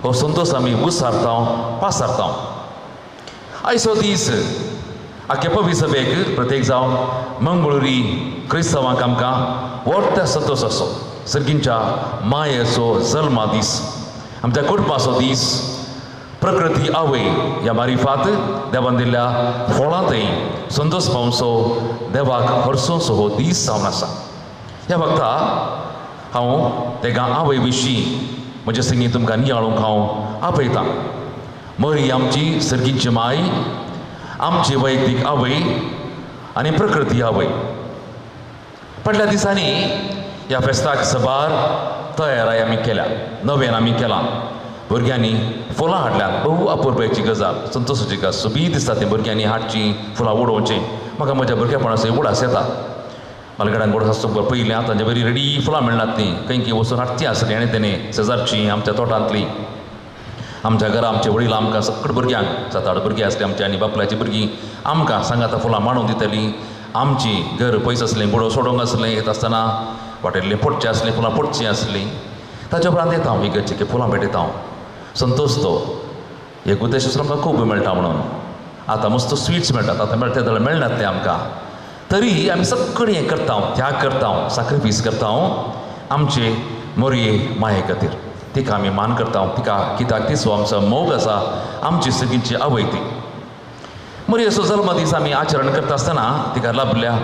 Speaker 8: हो संतोष आमी उसारता, पासारता. आयचो दीस आख्या पवी सभेक प्रत्येक जावं मंगळुरी क्रिस्तांवांक आमकां व्हडल्या संतोष असो सर्गींच्या मायेचो जल्मा दीस, आमच्या कुटुंबाचो दीस. प्रकृती आवय ह्या मारिफात देवान दिल्ल्या फळांतय संतोष पावचो देवाक हरसोचो हो दीस जावन आसा. ह्या वक्ता हांव तेगा आवय विशीं म्हजे संगी तुमकां नियाळूंक हांव आपयतां. मरी आमची सर्गींची माय, आमची वैयक्तीक आवय आनी प्रकृती आवय. फाटल्या दिसांनी ह्या फेस्ताक सबार तयाराय आमी केल्या, नव्यान आमी केलां. भुरग्यांनी फुलां हाडल्यात, बहु अपुरबायेची गजाल, संतोषाची गजाल. सोबीत दिसता ती भुरग्यांनी हाडचीं फुलां उडोवचीं. म्हाका म्हज्या भुरगेपणाचो उडास येता. मालगड्यांक गोड आसता पयलीं आतां तांचे बरी रेडी फुलां मेळनात तीं, खंय खंय वचून हाडचीं आसलीं आनी तेणें शेजारचीं, आमच्या तोटांतलीं, आमच्या घरा आमचे वडील आमकां सगळ्या भुरग्यांक, 7-8 भुरगीं आसलीं आमची आनी बापल्याचीं भुरगीं आमकां सांगाता फुलां मांडून दितलीं. आमची घर पयस आसलें, बुडो सोडूंक आसलें, येता आसतना वाटेंतलीं पडचीं आसलीं, फुलां पडचीं आसलीं. ताच्या उपरांत येता हांव इगर्जेक फुलां भेटयता हांव. संतोष तो एक उद्देश आमकां खूब मेळटा म्हणून. आतां मस्त स्विट्स मेळटात, आतां मेळटा जाल्यार मेळनात तें आमकां. तरी आमी सगळीं हें करता, त्याग करता, साक्रिफीस करता आमचे मोरये माये खातीर. तिका आमी मान करता, तिका कित्याक तिचो आमचो मोग आसा, आमची सगळींची आवय ती. मोरयेचो जल्म दीस आमी आचरण करता आसतना तिका लाभल्या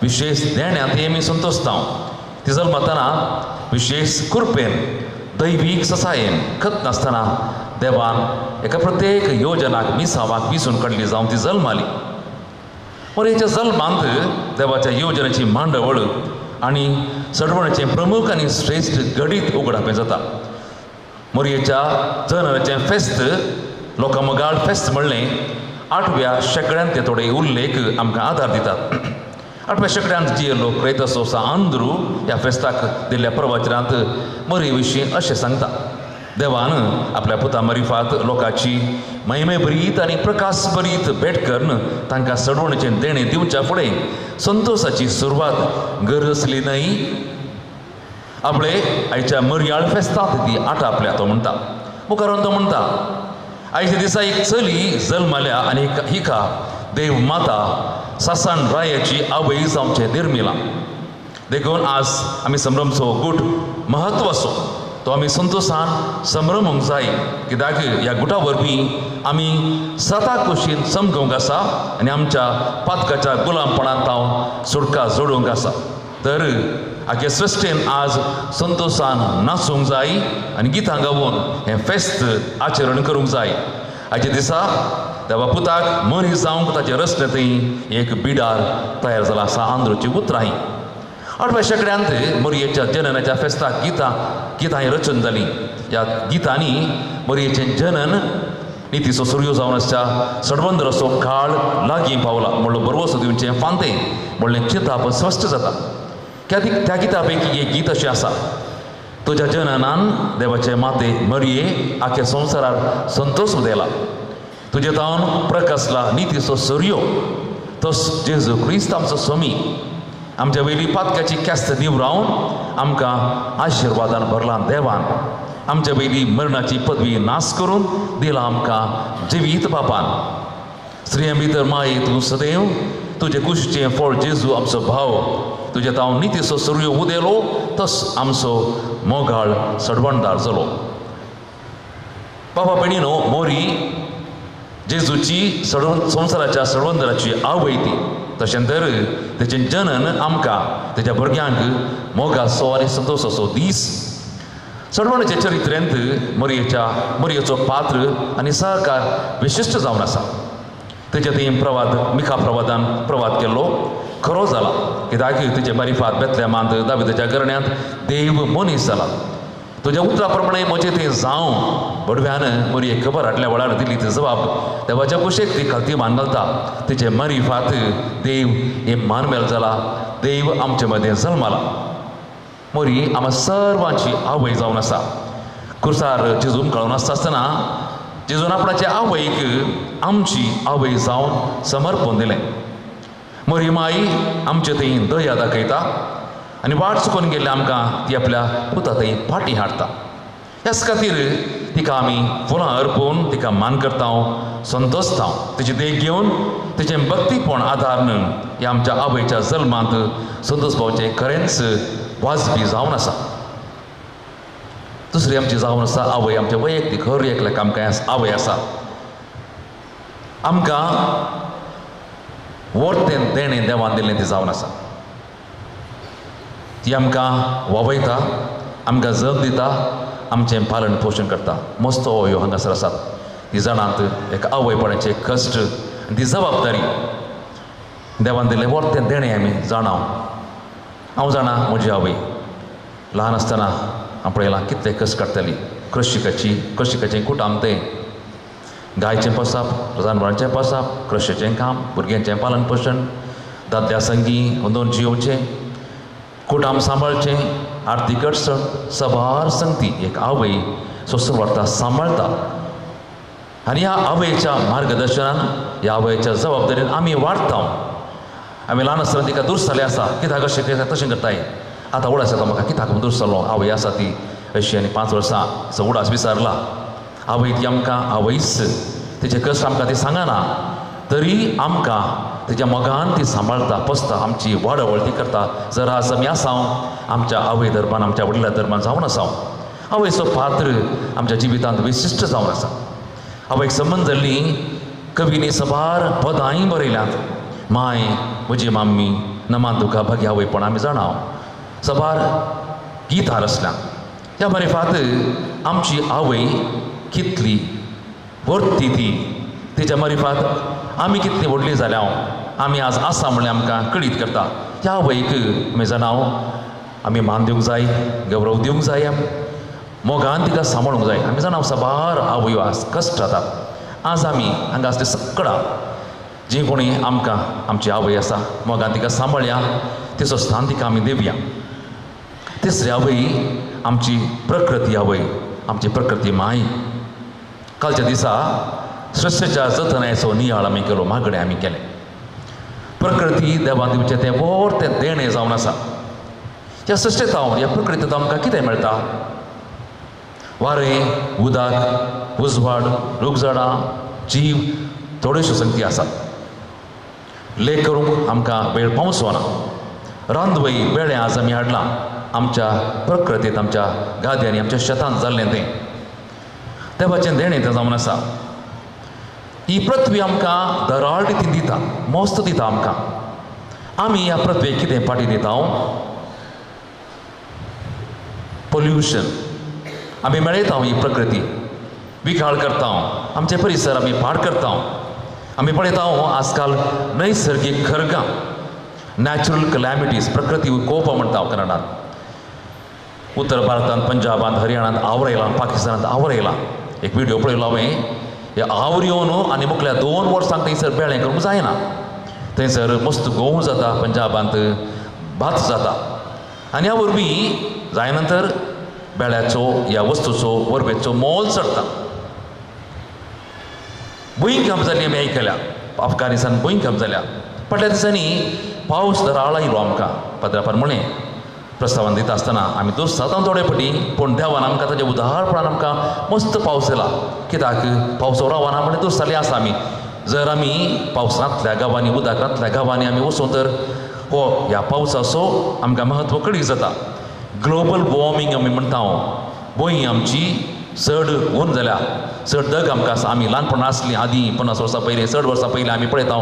Speaker 8: विशेष देण्यांत हे आमी संतोषता. ती जल्मताना विशेष कृपेन, दैवीक ससायेन खत नासतना देवान एका प्रत्येक योजनाक मिसावाक विसून काडली जावन ती जल्माली. मोरयेच्या जल्मांत देवाच्या योजनेची मांडवळ आनी सडवणेचें प्रमुख आनी श्रेश्ठ घडीत उगडापें जाता. मोरयेच्या जननाचें फेस्त लोकां मोगाळ फेस्त म्हणलें 8व्या शेंकड्यांत ते थोडे उल्लेख आमकां आदार दितात. 8व्या शेंकड्यांत जे लोक क्रेतसो आंद्रू ह्या फेस्ताक दिल्ल्या प्रवचनांत मोरये विशीं अशें सांगता, देवान आपल्या पुता मरिफात लोकांची महिमेभरीत आनी प्रकाशभरीत भेट करून तांकां सडवणेचें देणें दिवच्या फुडें संतोषाची सुरवात गरज आसली न्हय. आपले आयच्या मरयाळ फेस्तांत ती आटापल्या तो म्हणटा. मुखारून तो म्हणटा, आयच्या दिसा एक चली जल्माल्या आनी हिका देव माता सासन रायाची आवय जावचें निर्मिलां. देखून आज आमी संभ्रमचो गूट महत्वाचो तो आमी संतोषान संभ्रमूंक जाय. कित्याक ह्या गुटा वरवीं आमी सता कुशीन समजूंक आसा आनी आमच्या पातकाच्या गुलामपणांत हांव सुटका जोडूंक आसा. तर आख्या सृश्टीन आज संतोषान नाचूंक जाय आनी गितां गावून हें फेस्त आचरण करूंक जाय. आयच्या दिसा देवा पुताक मनीस जावंक ताचे रचनेंतय एक बिडार तयार जाला आसा. आंद्रोची उतरां ही 8व्या शेंकड्यांत मोरयेच्या जननाच्या फेस्ताक गितां ही रचन जालीं. ह्या गितांनी मोरयेचें जनन नितीचो सुर्यो जावन आसच्या सडवंदराचो काळ लागीं पावला म्हणलो बरवसो दिवचें फांतें म्हणलें चिंताप स्पश्ट जाता. त्या गिता पैकी एक गीत अशें आसा, तुज्या जननान देवाचे माते मरये आख्या संवसारार संतोष उदेला, तुजे तावन प्रकाशला नितीचो सुर्यो, तस जेजू क्रिस्त आमचो स्वामी आमच्या वयली पातकाची ख्यास्त निवरावन आमकां आशिर्वादान भरला देवान, आमच्या वयली मरणाची पदवी नाश करून दिला आमकां जिवीत बापान. स्त्रियां भितर माये तूं सदैव, तुजे कुशीचें फळ जेजू आमचो भाव। तुजे तावन नितीचो सूर्य उदेलो, तस आमचो मोगाळ सडवणदार जालो। बाबा भयणीनो, मोरी जेजूची संवसाराच्या सडवंदराची आवय ती। तशें तर तेचें जनन आमकां तेच्या भुरग्यांक मोगाचो आनी संतोशाचो दीस। सडवणाच्या चरित्रेंत मरियेचो पात्र आनी सहकार विशिश्ट जावन आसा। तेचे थंय प्रवाद मिखा प्रवादान प्रवाद केल्लो खरो जाला, कित्याक तुजे मारिफात बेतलेमांत दाविदाच्या घराण्यांत देव मनीस जाला। तुज्या उतरा प्रमाणे म्हजें तें जावं। बडव्यान मरियेक खबर हाडल्या वेळार दिली ती जबाब देवाच्या कुशेक ती खालती मान घालता। तिचे मारिफात देव हे मानमेल जाला, देव आमचे मदें जल्माला। मोरी आमकां सर्वांची आवय जावन आसा। कुर्सार जेजून कळून आसता आसतना जेजून आपणाचे आवयक आमची आवय जावन समर्पण दिलें। मोरी माई आमचे थंय दया दाखयता आनी वाट चुकून गेल्ल्या आमकां ती आपल्या पुता थंय फाटीं हाडटा। ह्याच खातीर तिका आमी फुलां अर्पून तिका मान करता, संतोसता। तिची देख घेवन तिचें भक्तीपण आदार ह्या आमच्या आवयच्या जल्मांत संतोष पावचें खरेंच वाजपी जावन आसा। दुसरी आमची जावन आसा आवय आमच्या वैयक्तीक हर एकल्याक आमकां आवय आसा। आमकां वर्तें देणें देवान दिल्लें ती जावन आसा। ती आमकां वावयता, आमकां जग दिता, आमचें पालन पोशण करता। मस्त आवयो हांगासर आसात। ती जाणांत एक आवयपणाचें कश्ट आनी ती जबाबदारी देवान दिल्लें वर्तें देणें आमी जाणा। हांव जाणा म्हजी आवय ल्हान आसतना हांव पळयलां कितले कश्ट काडटाली। कृशिकाचें कुटाम तें, गायचें पोसप, जनावरांचें पोसप, कृशीचें काम, भुरग्यांचें पालन पोशण, दादल्या संगी अंदोन जियोवचें, कुटाम सांबाळचें, आर्थीक अडचण, सबार संगती एक आवय सोंसून व्हरता, सांबाळटा। आनी ह्या आवयच्या मार्गदर्शनान, ह्या आवयच्या जबाबदारीन आमी वाडटा। आमी ल्हान आसतना तिका दुरसाले आसा, कित्याक अशें कित्याक तशें करताय। आतां उडास येता म्हाका कित्याक दुरसालो, आवय आसा ती अशी। आनी 5 वर्सां उडास विसरला। आवय ती आमकां आवयच, तिचे कश्ट आमकां ती सांगना, तरी आमकां तिच्या मोगान ती सांबाळटा, पोसता, आमची वाडावळ ती करता। जर आज आमी आसा आमच्या आवय धर्मान, आमच्या वडिला धर्मान जावन आसा। आवयचो पात्र आमच्या जिवितांत विशिश्ट जावन आसा। आवयक संबंद जाल्ली कवीनी सबार पदांय बरयल्यांत। माय म्हजी माम्मी नमान तुका भाग्य आवयपण आमी जाणा सबार गितां रचल्यांत। त्या मारिफात आमची आवय कितली व्हडती ती, तिच्या मारिफात आमी कितली व्हडली जाल्या, आमी आज आसा म्हणल्यार आमकां कळीत करता। ह्या आवयक आमी जाणा आमी मान दिवंक जाय, गौरव दिवंक जाय, मोगान तिका सांबाळूंक जाय। आमी जाणा सबार आवयो आज कश्ट जातात। आज आमी हांगा आसले सगळा जी कोणी आमकां आमची आवय आसा मोगान तिका सांबाळया, तिचो स्थान तिका आमी दिवया। तिसरी आवय आमची प्रकृती आवय, आमची प्रकृती माय। कालच्या दिसा सृश्टीच्या जतनायेचो नियाळ आमी केलो, मागणें आमी केलें। प्रकृती देवान दिवचें तें व्हड तें देणें जावन आसा। ह्या सृश्टींत ह्या प्रकृतींत आमकां कितें मेळटा? वारें, उदक, उजवाड, रुखझाडां, जीव, थोड्योश्यो संगती आसात। लेख करूंक आमकां वेळ पावचो ना। रांदवय वेळें आज आमी हाडलां आमच्या प्रकृतींत, आमच्या गाद्यांनी, आमच्या शेतांत जाल्लें तें देवाचें देणें तें जावन आसा। ही पृथ्वी आमकां दराळ रितीन दिता, मस्त दिता आमकां। आमी ह्या पृथ्वेक कितें फाटी दिता? पोल्युशन आमी मेळयता, ही प्रकृती विखाळ करता, आमचे परिसर आमी पाड करता। आमी पळयता आजकाल नैसर्गीक खरगां, नॅचरल कलॅमिटीज, प्रकृती कोप म्हणटा कन्नडांत। उत्तर भारतांत, पंजाबांत, हरियाणांत आवर येयलां, पाकिस्तानांत आवर येयलां। एक व्हिडियो पळयलो हांवें, हे आवर येवन आनी मुखल्या 2 वर्सांक थंयसर बेळें करूंक जायना। थंयसर मस्त गोंव जाता, पंजाबांत भात जाता आनी ह्या वरवीं जाय नंतर बेळ्याचो ह्या वस्तूचो वरवेचो मोल चडटा। भुंयकांप जाली आमी आयकल्या, अफगाणिस्तान भुंयकांप जाल्या। फाटल्या दिसांनी पावस दराळ आयलो आमकां। पाद्रापान म्हणलें प्रस्तावन दिता आसतना आमी दुस्सातां थोडे फाटी, पूण देवान आमकां ताच्या उदारपणान आमकां मस्त पावस दिला। कित्याक पावस रावना म्हणल्यार दुस्साले आसा आमी। जर आमी पावसांतल्या गांवांनी उदकांतल्या गांवांनी आमी वचूं तर हो ह्या पावसाचो आमकां म्हत्व कळीत जाता. ग्लोबल वॉर्मींग आमी म्हणटा, भूंय आमची चड ऊन जाल्या, चड दग आमकां आसा. आमी ल्हानपणां आसलीं आदीं 50 वर्सां पयलीं, चड वर्सां पयलीं आमी पळयता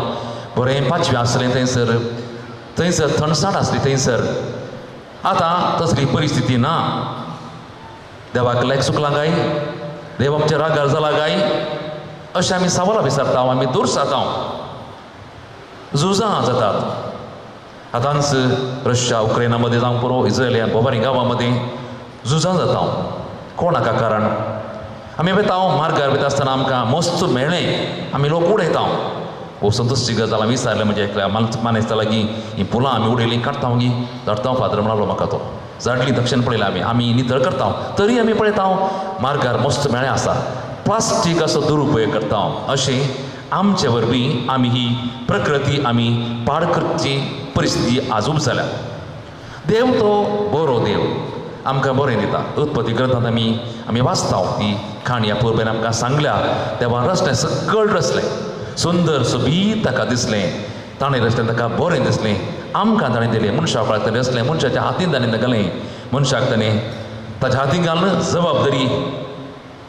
Speaker 8: बरें पाचवें आसलें थंयसर, थंयसर थंडसाण आसली थंयसर. आतां तसली परिस्थिती ना. देवाक लायक चुकलां काय, देव आमच्या रागार जाला काय अशें आमी सवालां विचारता, आमी दूर जाता, झुजां जातात. आतांच रशिया उक्रेना मदें जावंक पुरो, इस्रायल ह्या बोबारी गांवां मदें झुजां जाता. कोणाका कारण आमी वेता मार्गार वयता आसतना आमकां मस्त मेळ्ळें, आमी लोक उडयता. हो संतोषची गजाल आमी विचारलें म्हणजे एकल्या मानेस्ता लागीं, हीं फुलां आमी उडयलीं काडटा गी धाडटा फादर म्हणालो म्हाका तो. जाडली दक्षिण पळयलें आमी, आमी नितळ करता तरी आमी पळयता मार्गार मस्त मेळ्ळें आसा. प्लास्टिकाचो दुरुपयोग करता. अशें आमचे वरवीं आमी ही प्रकृती आमी पाड करची परिस्थिती आजूब जाल्या. देव तो बरो देव, आमकां बरें दिता. उत्पत्ती ग्रंथांत आमी वाचता ती काणी ह्या पुर्वेन आमकां सांगल्या. देवान रचलें, सगळें रचलें, सुंदर सोबीत ताका दिसलें, ताणें रचलें ताका बरें दिसलें. आमकां ताणें दिलें, मनशाक ताणें रचलें, मनशाच्या हातीन ताणें घालें, मनशाक ताणें ताच्या हातीन घालून जबाबदारी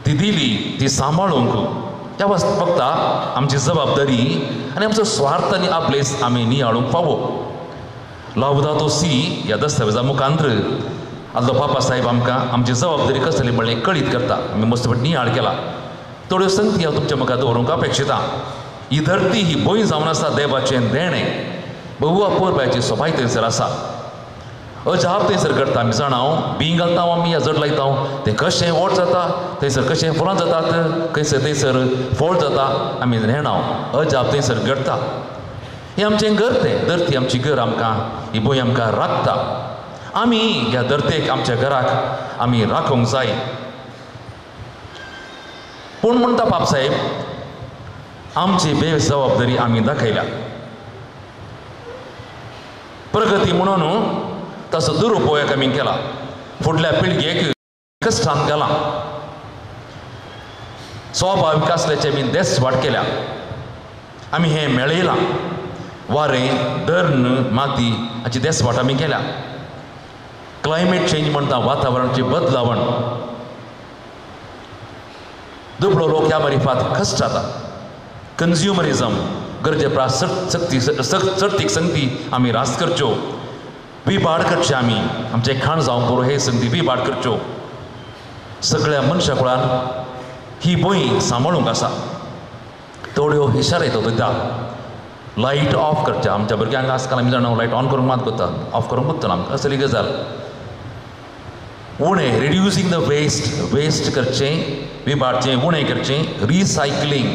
Speaker 8: ती दिली, ती सांबाळूंक. ह्या फक्त आमची जबाबदारी आनी आमचो स्वार्थ आनी आपलेस आमी नियाळूंक फावो. लावदातो सी ह्या दस्तावेजा मुखांत्र आदलो बाबा साहेब आमकां आमची जबाबदारी कसली म्हणलें कळीत करता. आमी मस्त नियाळ केला. थोड्यो संगती हांव तुमच्या मुखार दवरूंक अपेक्षिता. ही धरती ही भूंय जावन आसा देवाचें देणें, बहु अपुरबायेची सोबाय थंयसर आसा. अजाप थंयसर करता आमी जाणा, बीं घालता आमी या जड लायता, तें कशें व्हड जाता, थंयसर कशें फुलां जातात, खंयसर थंयसर फळ जाता आमी नेणा. अजाप थंयसर घडटा. हें आमचें घर, तें धरती आमची घर, आमकां ही भूंय आमकां राखता. आमी ह्या धरतेक आमच्या घराक आमी राखूंक जाय. पूण म्हणटा बापसाहेब, आमची बेजबाबदारी आमी दाखयल्या. प्रगती म्हणून ताचो दुरुपयोग आमी केला, फुडल्या पिळगेक कश्टांत घाला, स्वभावीक आसल्याचे आमी देसवाट केल्या. आमी हें मेळयलां, वारें, धरण, माती हाची देसवाट आमी केल्या. क्लायमेट चेंज म्हणटा, वातावरणाची बदलावण. दुबळो लोक ह्या मारिफात कश्ट जाता. कन्ज्युमरिजम, गरजे प्रास सक्ती चडतीक संगती आमी रास करच्यो, विबाड करचे आमी, आमचें खाण जावंक पुरो हे संगती विबाड करच्यो. सगळ्या मनशा कुळान ही भूंय सांबाळूंक आसा. थोड्यो इशारे तो दिता. लायट ऑफ करच्या आमच्या भुरग्यांक आजकाल आमी जाणा लायट ऑन करूंक मात करता, ऑफ करूंक कोत्ता आमकां असली गजाल. उणें रिड्युसींग the waste, waste करचें, विबाडचें उणें करचें, रिसायकलींग,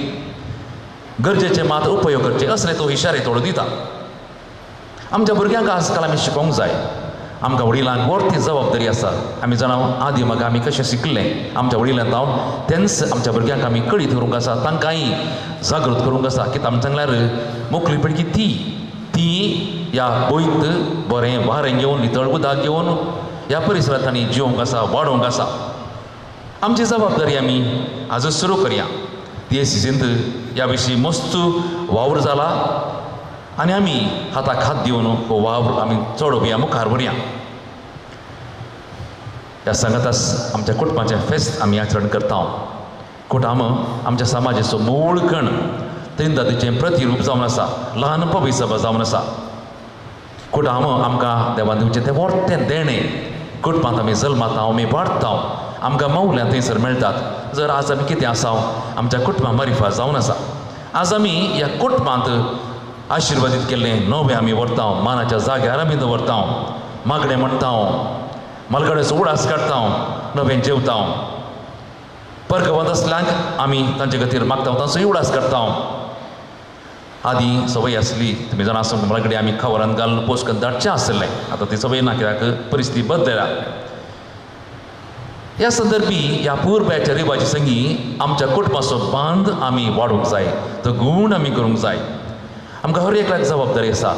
Speaker 8: गरजेचे मात उपयोग करचे असले तो इशारे थोडो दिता. आमच्या भुरग्यांक आजकाल आमी शिकोवंक जाय. आमकां वडिलांक व्हड ती जबाबदारी आसा. आमी जाणा आदी म्हाका आमी कशें शिकलें आमच्या वडिलांक जावन, तेंच आमच्या भुरग्यांक आमी कळीत करूंक आसा, तांकांय जागृत करूंक आसा. कित्याक आमी सांगल्यार मोकळी पिळगी ती ती ह्या गोंयत बरें वारें घेवन, नितळ उदक घेवन ह्या परिसरांत तांणी जिवंक आसा, वाडोवंक आसा. आमची जबाबदारी आमी आजच सुरू करया. ते सिजींत ह्या विशीं मस्त वावर जाला आनी आमी हाताक हात दिवन हो वावर आमी चडोवया, मुखार व्हरया. ह्या सांगाताच आमच्या कुटुंबाचें फेस्त आमी आचरण करता. कुटुंब आमच्या समाजाचो मूळ कण, त्रिंदादीचें प्रतिरूप जावन आसा, ल्हान पविसभा जावन आसा. कुटुंब आमकां देवान दिवचें तें व्हडतें देणें. कुटुंबांत आमी जल्माता, आमी वाडटा, आमकां मौल्यां थंयसर मेळटात. जर आज आमी कितें आसा आमच्या कुटुंबा मारिफात जावन आसा. आज आमी ह्या कुटुंबांत आशिर्वादीत केल्लें नवें आमी व्हरता, मानाच्या जाग्यार आमी दवरता, मागणें म्हणटा, मालगड्याचो उडास काडटा, नवें जेवता. परगवांत आसल्यांक आमी तांचे खातीर मागता, तांचोय उडास काडटा. आदीं संवय आसली, तुमी जाणा आसूंक मालगडे आमी खबरान घालून पोस्ट करून धाडचें आसलें. आतां ती संवय ना, कित्याक परिस्थिती बदलल्या. ह्या संदर्भी ह्या पुर्ब्याच्या रिवाजी संगी आमच्या कुटुंबाचो बांद आमी वाडोवंक जाय, तो गूण आमी करूंक जाय. आमकां हर एकल्याक जबाबदारी आसा.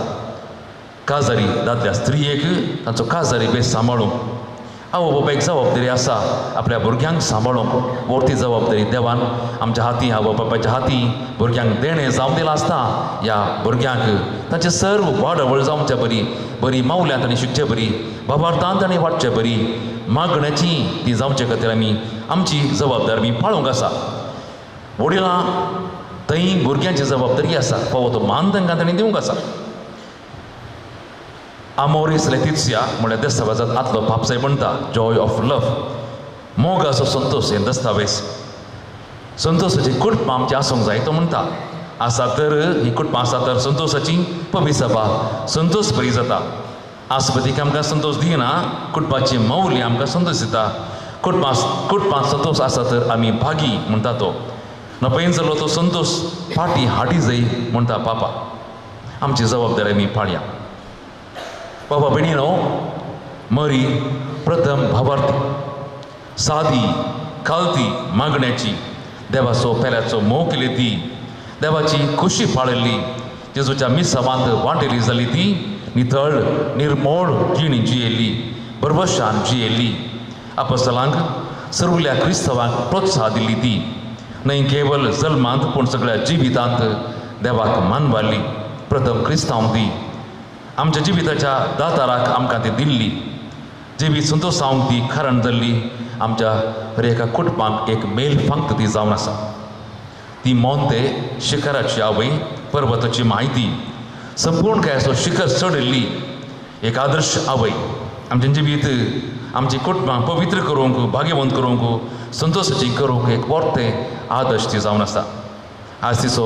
Speaker 8: काजारी दादल्या स्त्रियेक तांचो काजारी बेस सांबाळूंक, आवय बापायक जबाबदारी आसा आपल्या भुरग्यांक सांबाळूंक. व्हडती जबाबदारी देवान आमच्या हाती, आवय बापायच्या हाती भुरग्यांक देणें जावन दिलां आसता. ह्या भुरग्यांक तांचे सर्व वाडवळ जावचे बरी, बरी मावल्यांत आनी शिकचे बरी, बाबार्थांत आनी वाडचे बरी मागण्याची ती जावचे खातीर आमी आमची जबाबदारी आमी पाळूंक आसा. वडिलां थंय भुरग्यांची जबाबदारी आसा, फावो तो मान तांकां तांणी दिवंक आसा. आमोरीस लेतित्सिया म्हळ्यार दस्तावेजांत आतलो पापसाय म्हणटा जॉय ऑफ लव, मोगाचो संतोश. हें दस्तावेज संतोषाची कुटुंबां आमची आसूंक जाय तो म्हणटा. आसा तर ही कुटुंबां आसा तर संतोषाची पविसभा संतोष बरी जाता. आसपतीक आमकां संतोष दिना, कुटुंबाची मौल्य आमकां संतोष दिता. कुटुंबांत संतोष आसा तर आमी भागी म्हणटा तो. नपयन जालो तो संतोष फाटी हाडी जाय म्हणटा पापा. आमची जबाबदारी आमी पाळया. बाबा भयणीनो, मरी प्रथम भावार्थी, सादी खालती मागण्याची, देवाचो पेल्याचो मोग केली ती, देवाची खुशी पाळिल्ली, जेजूच्या मिसावांत वांटेली जाली ती, नितळ निर्मोळ जिणी जियेल्ली, भरवशान जियेल्ली, आपसलांक सर्वल्या क्रिस्तांवांक प्रोत्साह दिल्ली ती, न्हय केवल जल्मांत पूण सगळ्या जिवितांत देवाक मानवाली प्रथम क्रिस्तांव ती. आमच्या जिविताच्या दाताराक आमकां ती दिल्ली जिवीत संतोषावंक ती कारण जाल्ली. आमच्या हर एका कुटुंबाक एक मेल फांक्त ती जावन आसा. ती मोंते शिखराची आवय, पर्वताची म्हायती, संपूर्ण कांय शिखर चडिल्ली एक आदर्श आवय. आमचें जिवीत आमची कुटुंबां पवित्र करूंक, भाग्यवंत करूंक, संतोषाची करूंक एक वर्तें आदर्श ती जावन आसा. आज तिचो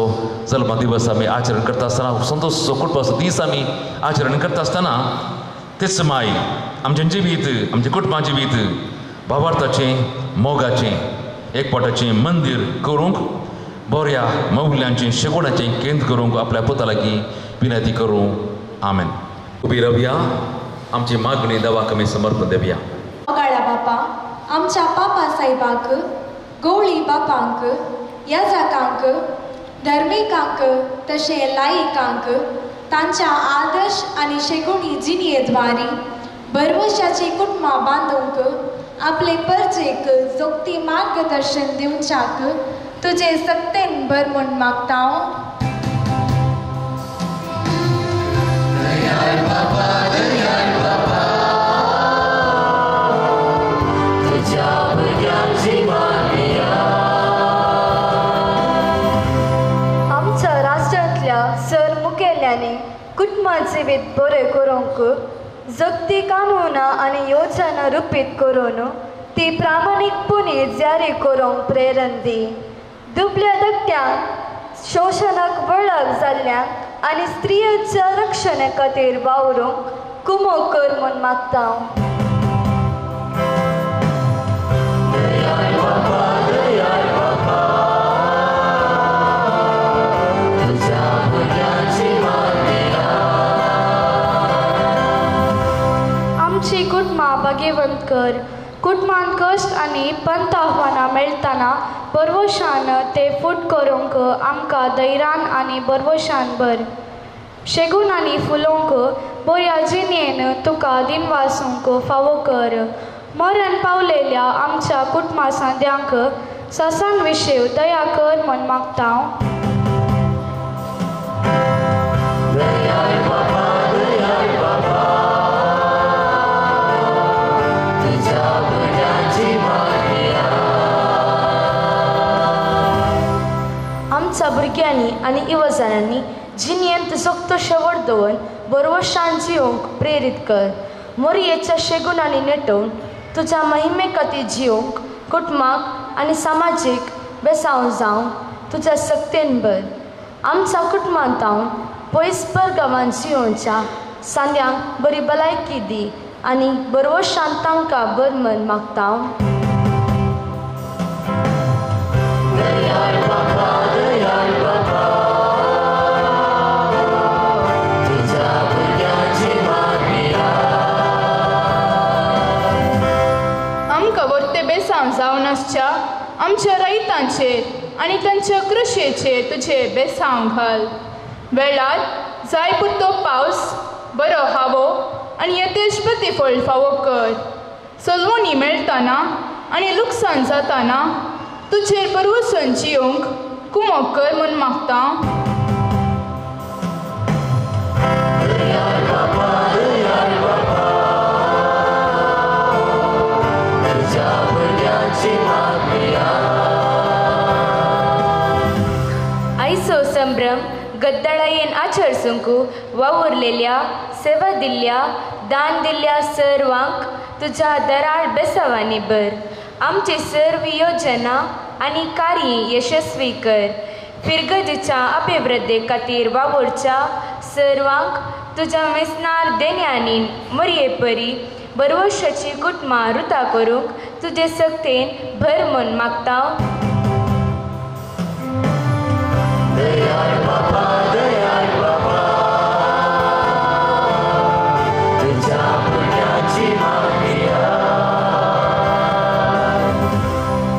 Speaker 8: जल्म दिवस आमी आचरण करता आसतना, संतोषाचो कुटुंबाचो दीस आमी आचरण करता आसतना, तेच माय आमचें जिवीत, आमच्या कुटुंबा जिवीत भावार्थाचें, मोगाचें, एकवटाचें मंदीर करूंक, बऱ्या मौल्यांचें शेगुणाचें केंद्र करूंक आपल्या पुता लागीं विनंती करूं. आमेन. उबी रावया, आमची मागणी देवाक आमी समर्पण देवया.
Speaker 9: मोगाळ्या बापा, आमच्या पापा साहेबाक, गवळी बापांक, याजकांक, धर्मिकांक तशें लायिकांक तांच्या आदर्श आनी शेगुणी जिणयेद्वारी भरवशाची कुटुंबां बांदूंक, आपले परजेक जोगती मार्गदर्शन दिवच्याक तुजे सक्तेन भर म्हूण मागता हांव.
Speaker 10: आमच्या राष्ट्रांतल्या सर मुखेल्यांनी कुटुंबा जिवीत बरें करूंक जगती कानुनां आनी योजना रुपीत करून ती प्रामाणीकपणी जारी करूंक प्रेरण दी. दुबल्या धक्क्यांक, शोशणाक वळख जाल्ल्यांक आनी स्त्रियांच्या रक्षणे खातीर वावरूंक कुमो कर म्हूण मागता.
Speaker 7: आमची कुटुंबां भाग्यवंत कर. कुटुंबान कश्ट आनी पंत आव्हानां मेळटना बरवशान ते फूट करूंक आमकां धैर्यान आनी बरवशान भर. शेगून आनी फुलोवंक बऱ्या जिणेन तुका दिनवासूंक फावो कर. मरण पावलेल्या आमच्या कुटुंबा सांद्यांक सासान विशेव दया कर म्हूण मागता.
Speaker 10: आमच्या भुरग्यांनी आनी युवजणांनी जिणेंत जोगतो शेवट दवरून बरवशान जिवंक प्रेरीत कर. मोरयेच्या शेगुणांनी नेटोवन तुज्या महिमे खातीर जिवंक कुटुंबाक आनी समाजीक बेसांव जावंक तुज्या सक्तेन भर. आमच्या कुटुंबांत हांव पयस परगांवांत जिवोवच्या सांद्यांक बरी भलायकी दी आनी बरवशान तांकां बर मन मागता.
Speaker 11: आमकां वर्ते बेसांव जावन आसच्या आमच्या रयतांचेर आनी तांच्या कृशेचेर तुजे बेसांव घाल. वेळार जाय पुरतो पावस, बरो हावो आनी यथेश प्रतिफळ फावो कर. सलवणी मेळटना आनी लुकसाण जाताना तुजेर बरवसून जियोंक कुमक कर म्हूण मागता.
Speaker 10: आयचो संभ्रम गद्दाळायेन आचरसूंक वावुरलेल्या सेवा दिल्ल्या दान दिल्ल्या सर्वांक तुज्या दराळ बेसावांनी भर. आमची सर्व योजना आनी कार्य यशस्वी कर. फिरगजीच्या अभिवृद्धी खातीर वावुरच्या सर्वांक तुज्या वेसनार देण्यांनी मरये परी बरवशाची कुटुंबां रुता करूंक तुजे सक्तेन भर म्हूण मागता.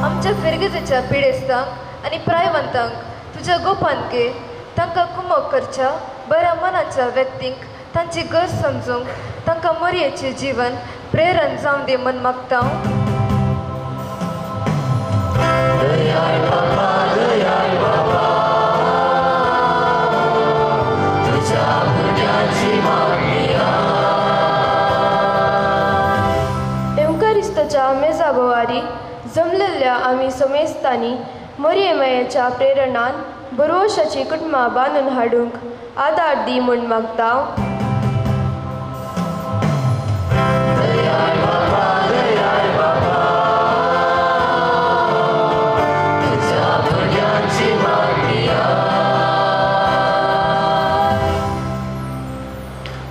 Speaker 12: आमच्या फिरगजेच्या पिडेस्तांक आनी प्रायवंतांक तुज्या गोपान घे. तांकां कुमक करच्या बऱ्या मनाच्या व्यक्तींक तांची गरज समजूंक तांकां मरयेचें जीवन प्रेरण जावं दी म्हूण मागता.
Speaker 10: एवकारिस्ताच्या मेजागोवारी जमलेल्या आमी समेस्तांनी मरये मायेच्या प्रेरणान बरवशाची कुटुंबां बांदून हाडूंक आदार दी म्हूण मागता.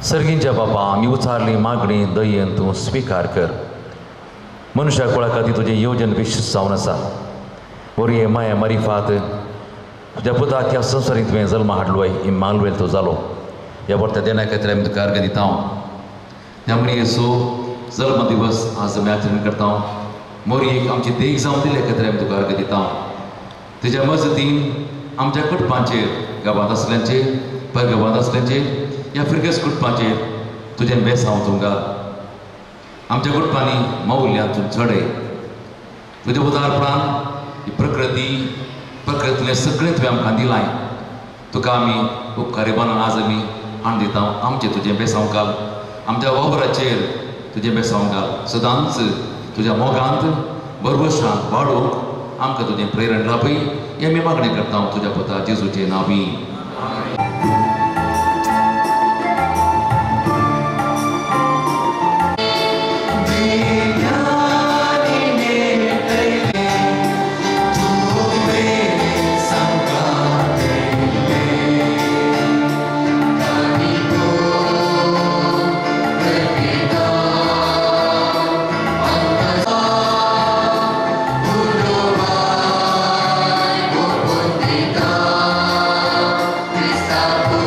Speaker 8: सर्गींच्या बापा, आमी उचारली मागणी दयेन तूं स्विकार कर. मनुष्या कुळा खातीर तुजें योजन विश्व जावन आसा. वरये माया मारिफात तुज्या पुताक ह्या संवसारींत तुवें जल्मा हाडलोय इम्मानुएल तो जालो. ह्या वर्ता देण्या खातीर आमी तुका अर्घ दिता. त्या मोरयेचो जल्म दिवस आज आमी आचरण करता. मोरयेक आमची देख जावन दिल्ले खातीर आमी तुका अर्घ दिता. तुज्या मजतीन आमच्या कुटुंबांचेर, गांवांत आसल्यांचेर, परगांवांत आसल्यांचेर, ह्या फिरगेज कुटुंबाचेर तुजें बेसांव तूं घाल. आमच्या कुटुंबांनी मौल्यां तूं चडय. तुज्या उदारपणान ही प्रकृती प्रकृतीलें सगळें तुवें आमकां दिलां. तुका आमी उपकारी बांदून आज आमी हाण दिता. आमचें तुजें बेसांव घाल. आमच्या वावराचेर तुजें बेसांव घाल. सदांच तुज्या मोगांत बरवशांत वाडोवंक आमकां तुजें प्रेरण लाभय हें आमी मागणें करता तुज्या पुता जेजूचे नांवी.
Speaker 4: Stop.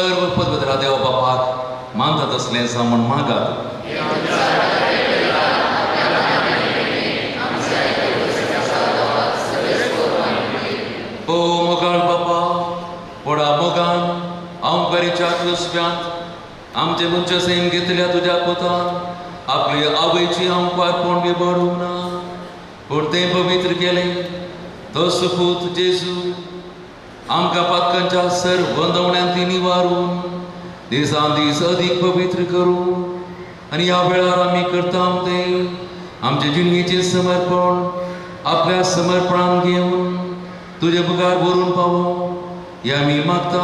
Speaker 8: सर्व पदवतरा देव बापाक मानता तसलें आसा म्हूण मागात. ओ मोगाळ बापा, व्हडा मोगान आमकारीच्या क्लुसव्यांत आमचे मनशा सैम घेतल्या तुज्या पुतान आपले आवयची आमकारपण बिबडूंक ना, पूण तें पवित्र केलें. तो सुपूत जेजू आमकां पातकांच्या सर्व बंदवण्यांत निवारून दिसान दीस अदीक पवित्र करूं आनी ह्या वेळार आमी करता तें आमचे जिणेचें समर्पण आपल्या समर्पणान घेवन तुजे मुखार बरोवन पावो हे आमी मागता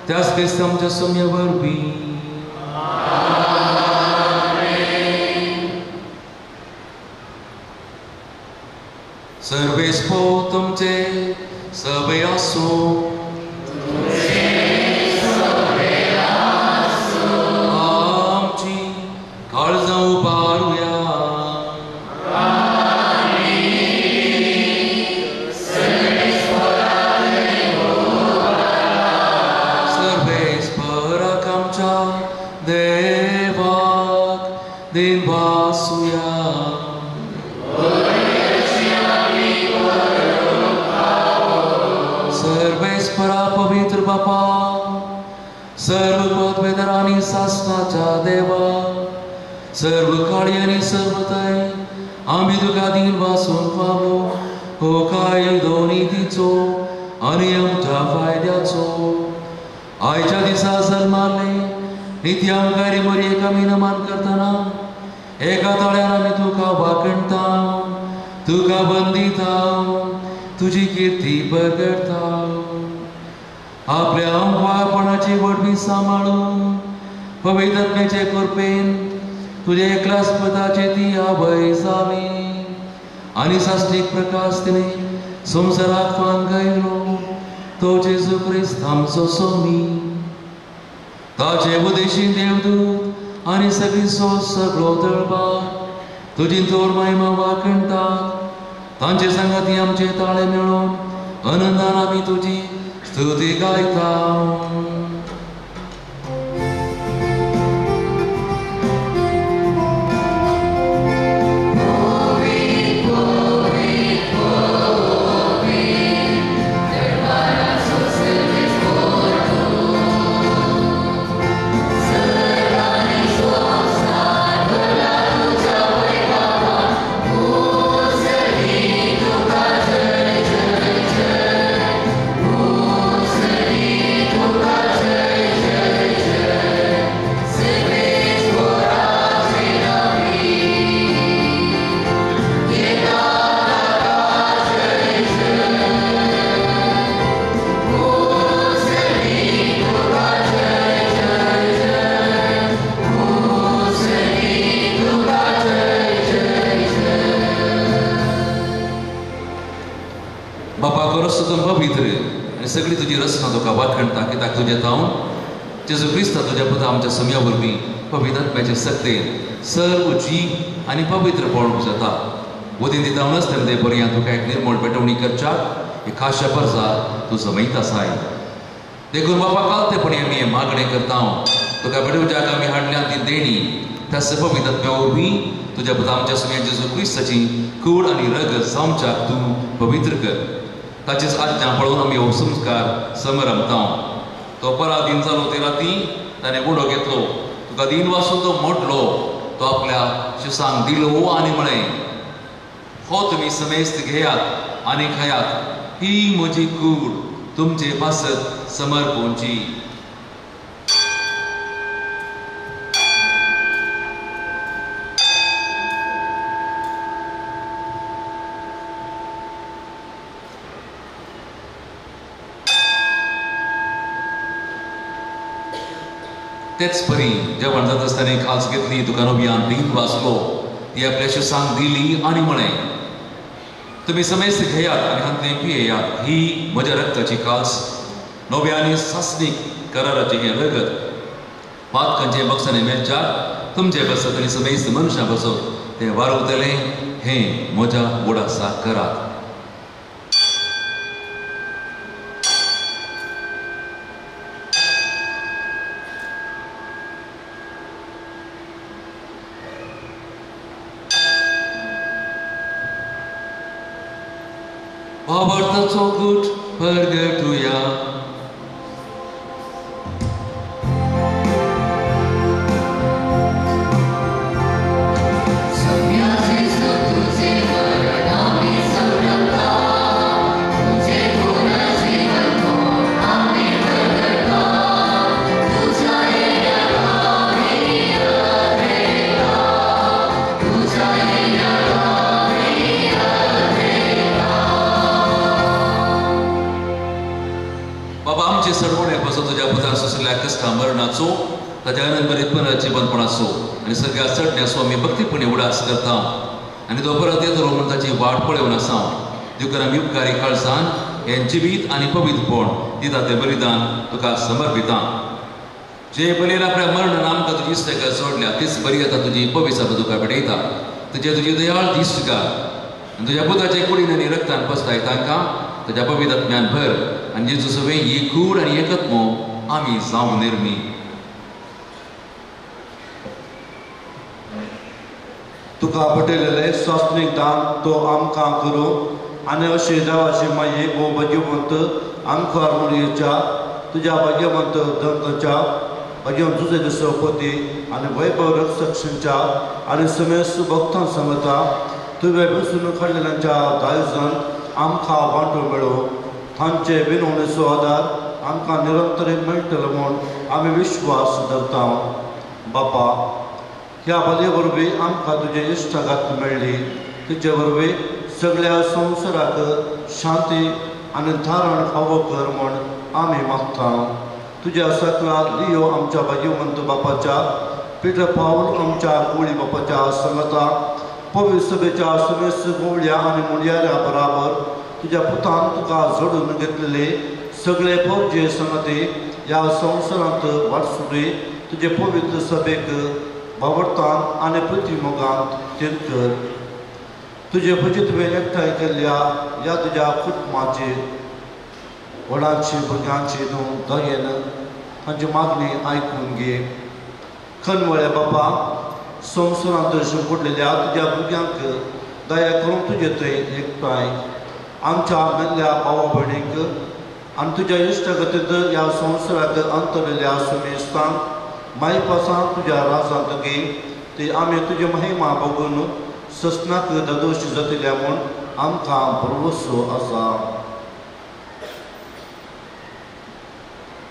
Speaker 8: त्याच क्रिस्त आमच्या सोम्या वरवीं. सर्वेस्पो तुमचे सवे आसूं. आमची काळजां उबारुया. सर्वेस्पराक आमच्या देवाक दिनवासुया. सर्वेस्परा पवित्र बापा, सर्व पदवेदर आनी सासणाच्या देवा, सर्व काळी आनी सर्वताय आमी तुका दीन वासून फावो हो कायदो नितीचो आनी आमच्या फायद्याचो. आयच्या दिसा जल्माले निती आमकां मरयेक आमी नमन करतना एका ताळ्यान आमी तुका वाखणता, तुका बंदिता, तुजी किर्ती परगडता. आपल्या आमकापणाची वडवी सांबाळून पवित्र आत्म्याचे कृपेन तुजे एकल्याच पुताची ती आवय जाली आनी सासणीक प्रकाश तिणें संवसाराक फांगयलो तो जेजू क्रिस्त आमचो सोमी. ताचे उदेशी देवदूत आनी सगळी सोस सगळो दळबार तुजी थोर महिमा वाखणटात. तांचे सांगाती आमचे ताळे मेळोवन आनंदान आमी तुजी स्तुती गायता. सगळी तुजी रचना तुका वाखणटा कित्याक तुजें जावन जेजू क्रिस्ता तुज्या पुता आमच्या सम्या वरवीं पवित्र आत्म्याचे सक्तेन सर्व जीव आनी पवित्र पळोवंक जाता. वतीन दितावनच तें पर्यंत तुका एक निर्मळ पेटवणी करच्याक एक खाशा परसा तूं जमयत आसाय. देखून बापा कालतेपणी आमी हें मागणें करता तुका पेटोवच्याक आमी हाडल्या ती देणी त्या पवित्र आत्म्या वरवीं तुज्या पुता आमच्या सम्या जेजू क्रिस्ताची कूड आनी रगत जावच्याक तूं पवित्र कर. ताचेच आज्ञा पळोवन आमी हो संस्कार समरमता. तो पराधीन जालो ते राती ताणें उडो घेतलो, तुका दीन वासून तो मोडलो, तो आपल्या शिसांक दिलो आनी म्हळें, हो तुमी समेस्त घेयात आनी खायात, ही म्हजी कूड तुमचे पासत समर्पणची. तेच परी जेवण जाता आसतना खास घेतली, तुका नव्यान दीन वाचलो, ती आपल्या शिसांक दिली आनी म्हळें, तुमी समेस्त घेयात आनी हातलें पियेयात, ही म्हज्या रक्ताची खास नव्या आनी सासणीक कराराचें हें रगत पातकांचे बक्षाने मेळच्याक तुमचे बसत आनी समेस्त मनशां बसत तें वारवतलें हें म्हज्या उडासा करात. भावार्थाचो गूट परगटुया. मरणाचो ताच्या आनंद पुनर्जिवनपणाचो आनी सगळ्या चडण्याचो आमी भक्तीपणी उडास करता आनी तो परत येतलो म्हूण ताची वाट पळोवन आसा. देखून आमी उपकारी काळजान हें जिवीत आनी पवित्रपण दिता तें बलिदान तुका समर्पिता. जे बलयेन आपल्या मरणान आमकां तुजी इश्टागत जोडल्या तीच बरी आतां तुजी पवित्र तुका भेटयता. तुजे तुजी दयाळ दिश्ट घाल आनी तुज्या पुताचे कुडीन आनी रक्तान पसताय तांकां तुज्या पवित्र ज्ञान भर आनी जेजू सगळें एक कूड आनी एकत्मो आमी जावं निर्मी.
Speaker 1: तुका पटयलेलें स्वास्नीक दान तो आमकां करूं आनी अशें देवाची माये गो भाग्यवंत आमकां मुळयेच्या तुज्या भाग्यवंत दंताच्या भाग्यवंत तुजे सपती आनी वैभव रक्षक्षांच्या आनी समेस्त भक्तां सांगता तुवें बसून काडलेल्यांच्या दायजान आमकां वांटो मेळो. तांचे विनवणेचो आदार आमकां निरंतर मेळटलो म्हूण आमी विश्वास धरता. बापा, ह्या बलये वरवीं आमकां तुजे इश्टागत मेळ्ळी. तुजे वरवीं सगळ्या संवसाराक शांती आनी धारण फावो कर म्हूण आमी मागता. तुज्या सकला लियो आमच्या भाग्यवंत बापाच्या, पिटर पावल आमच्या कोळी बापाच्या संगता, पवित्र सभेच्या समेस्त गोवळ्या आनी मुंडयाऱ्या बराबर तुज्या पुतान तुका जोडून घेतलेले सगळे पवजे संगती ह्या संवसारांत वाटसुरी तुजे पवित्र सभेक भावर्थान आनी प्रतिमोगांत थीर कर. तुजे पुजे तुवें एकठांय केल्ल्या ह्या तुज्या कुटुंबाची व्हडांची भुरग्यांची न्हू दयेन तांची मागणी आयकून घे. खनवळ्या बापा, संवसारांत शिंपडलेल्या तुज्या भुरग्यांक दया करून तुजे थंय एकठांय आमच्या मेल्ल्या भावा भयणीक आनी तुज्या इश्टागतींत ह्या संवसाराक अंतरलेल्या सुमेस्तांक मायपासान तुज्या राजांत घे. ती आमी तुजी महिमा बघून ससनाक ददोश जातल्या म्हूण आमकां भरवसो आसा.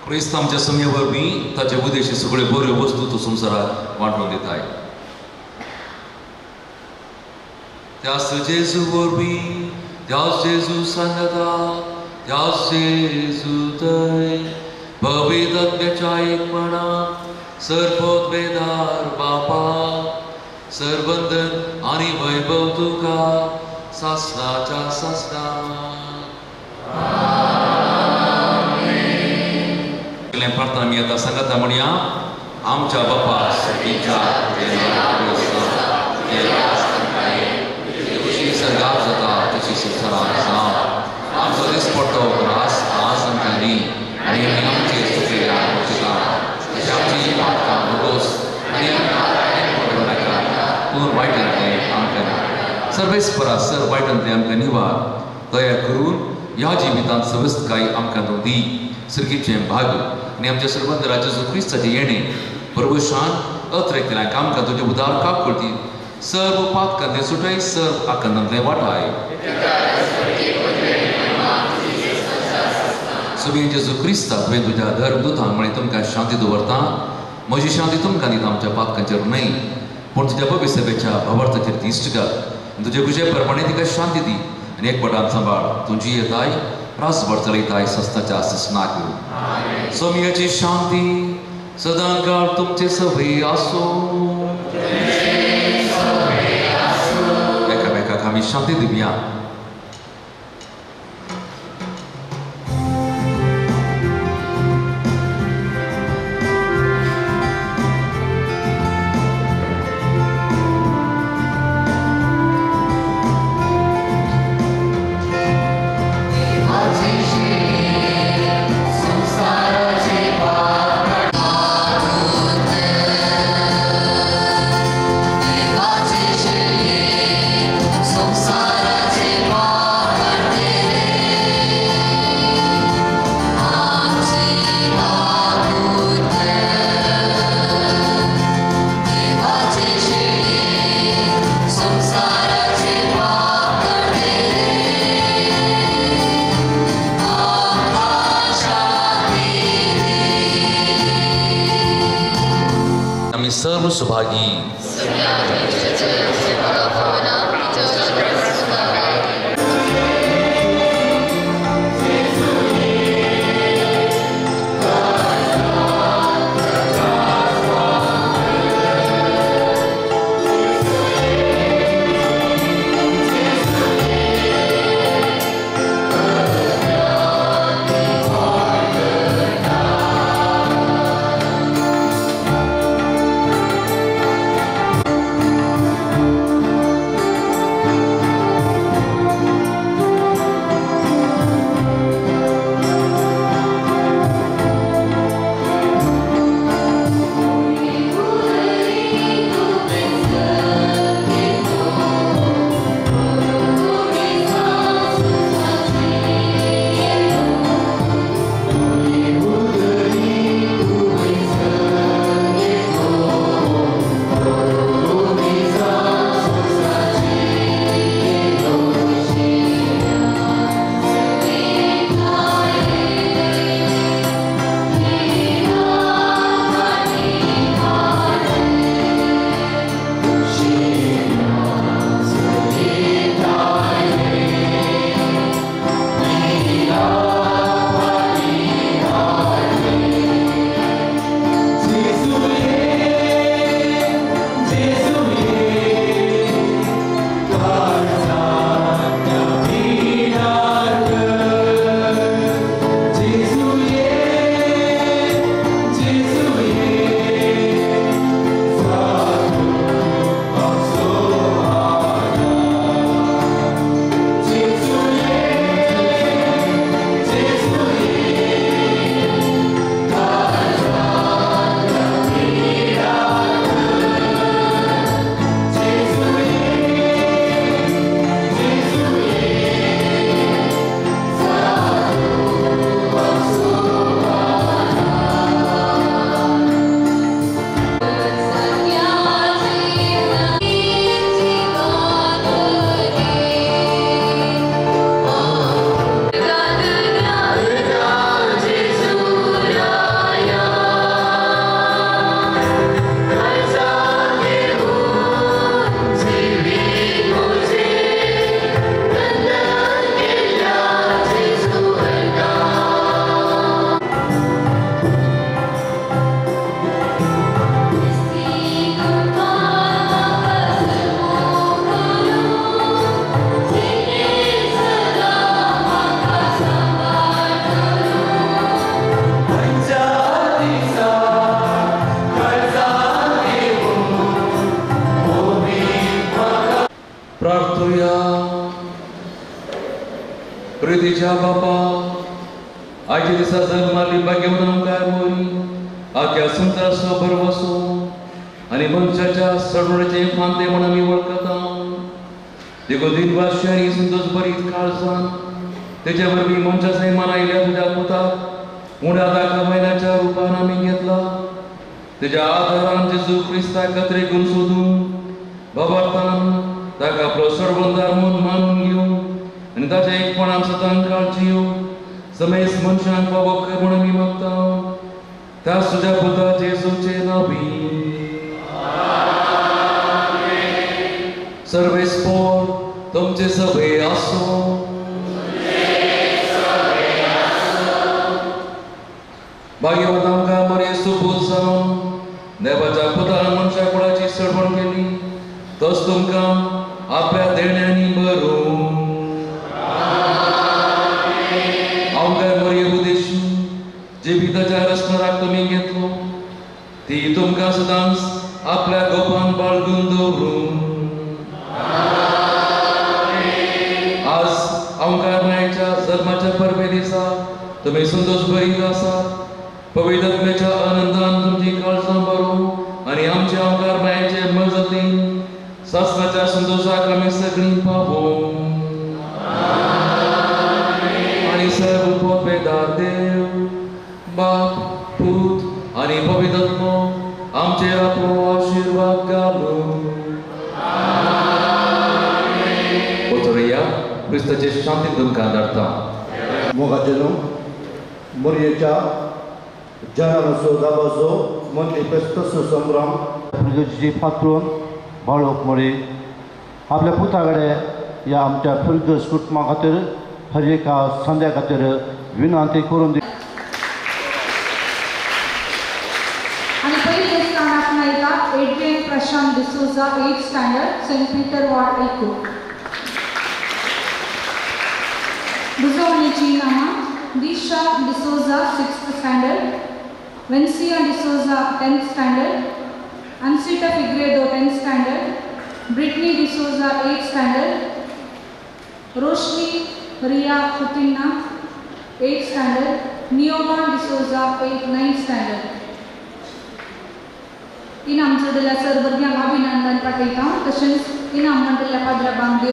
Speaker 8: क्रिस्त आमच्या सम्या वरवीं ताचे उद्देशी सगळ्यो बऱ्यो वस्तू तूं संवसाराक वांटून दिताय. त्याच जेजू वरवीं, त्याच जेजू सांगता, त्याच जेजू थंय पवित्रात्म्याच्या एकपणा सर्वोत्वेदार बापा सरबंधन आनी वैभव तुका सासनाच्या सासना. प्रार्थना आमी आतां सांगता म्हणया. आमच्या बापा सर्गीच्या खुशी सर्गात जाता तशी संवसारात जावं. आमचो दिसपट्टो ग्रास आज आमकां दी आनी आमी आमचे चुकलेल्या बक्षिता तशें आमची पातकां भोगोस आनी आमकां नाका पूण वायटांतलें आमकां सर्वेस्परा सर वायटांतलें आमकां निवार. दया करून ह्या जिवितांत सवस्तकाय आमकां तूं दी. सर्गीचें भाग आनी आमच्या सर्वंत जेजू क्रिस्ताचें येणें परवशान अत्रेकतल्यांक आमकां तुजें उदार काकुळटी सर्व पातकांतलें सुटाय सर्व आकांतांतलें वाटाय. सुबेन जेजू क्रिस्ता तुवें तुज्या धर्मदूतांक म्हळें तुमकां शांती दवरता, म्हजी शांती तुमकां दिता आमच्या पातकांचेर न्हय पूण तुज्या पवित्र सभेच्या भावार्थाचेर दिश्ट घाल. तुजे खुशे प्रमाणे तिका शांती दी आनी एकवटान सांबाळ. तुजी येताय रासभर चलयताय सस्ताच्या ससनाक. सोमियाची शांती सदां काळ तुमचे सवय आसूं. एकामेकाक आमी शांती दिवया.
Speaker 4: संसाराचे
Speaker 8: आमी सर्व सुभागी. प्रीतीच्या बापा आयच्या दिसा जल्माली भाग्यवंत आमकां मोरी आख्या संवसाराचो भरवसो आनी मनशाच्या सडवणेचे फांदे म्हूण आमी वळखता. देखून दिनवाशी आनी संतोश बरीत काळजान तेच्या वरवीं मनशा सैमान आयिल्ल्या तुज्या पुताक उण्या दाखा म्हयन्याच्या रुपान आमी घेतला. तेज्या आदारान जेजू क्रिस्ताक कत्रेकून सोदून बाबार्थान ताका आपलो सरबंदार म्हूण मानून घेवन आनी ताच्या एकपणान सदां काळजी समेस मनशांक फावो कर म्हूण आमी मागता. त्याच तुज्या पुता जेजूचे नांवी सर्वेस्पोर तुमचे सभे आसूं. भाग्यवंत आमकां मरे सुपूत जावन देवाच्या पुतान मनशा कुळाची सडवण केली तोच तुमकां आपल्या देण्यांनी भरूं. आमकां मरे उदेशी जिविताच्या रस्त्याक तुमी घेतलो ती तुमकां सदांच आपल्या गोपान बाळगून दवरूं. आज आमकां मायच्या जल्माच्या परबे दिसा तुमी संतोश भरीत आसा. पवित्र आत्म्याच्या आनंदान तुमची काळजां भरूं आनी आमच्या आमकार मायचे मजतीन सासणाच्या संतोशाक आमी सगळीं पावों. आनी सर्व पोपेदार देव बाप पूत आनी पवित्र आत्मो आमचेर आपलो आशिर्वाद घालूं. वचोया क्रिस्ताचे शांती तुमकां धाडटा.
Speaker 13: मोगाचेलो मोरयेच्या
Speaker 1: जनाचो गाबाचो मंत्री पेस्तसो संभ्रम फिरगर्जीची पात्रून बाळोक मोरी आपल्या पुता कडेन ह्या आमच्या फिरगर्ज कुटुंबा खातीर हर एका संद्या खातीर विनंती करून दी.
Speaker 13: आनी पयलें स्थान आपणायता Adrian Prashant D'Souza 8th standard Saint Peter Vaz Aiko. दुसऱ्याची नामां Disha D'Souza 6th standard, Vencia D'Souza 10th standard, Ansita Figueiredo 10th standard, Brittany D'Souza 8th standard, Roshni Riya Kutinna 8th standard, Neoma D'Souza 9th standard. इनाम जोडिल्ल्या सर भुरग्यांक अभिनंदन पाठयता तशेंच इनाम म्हणटल्या पाद्रा बांग.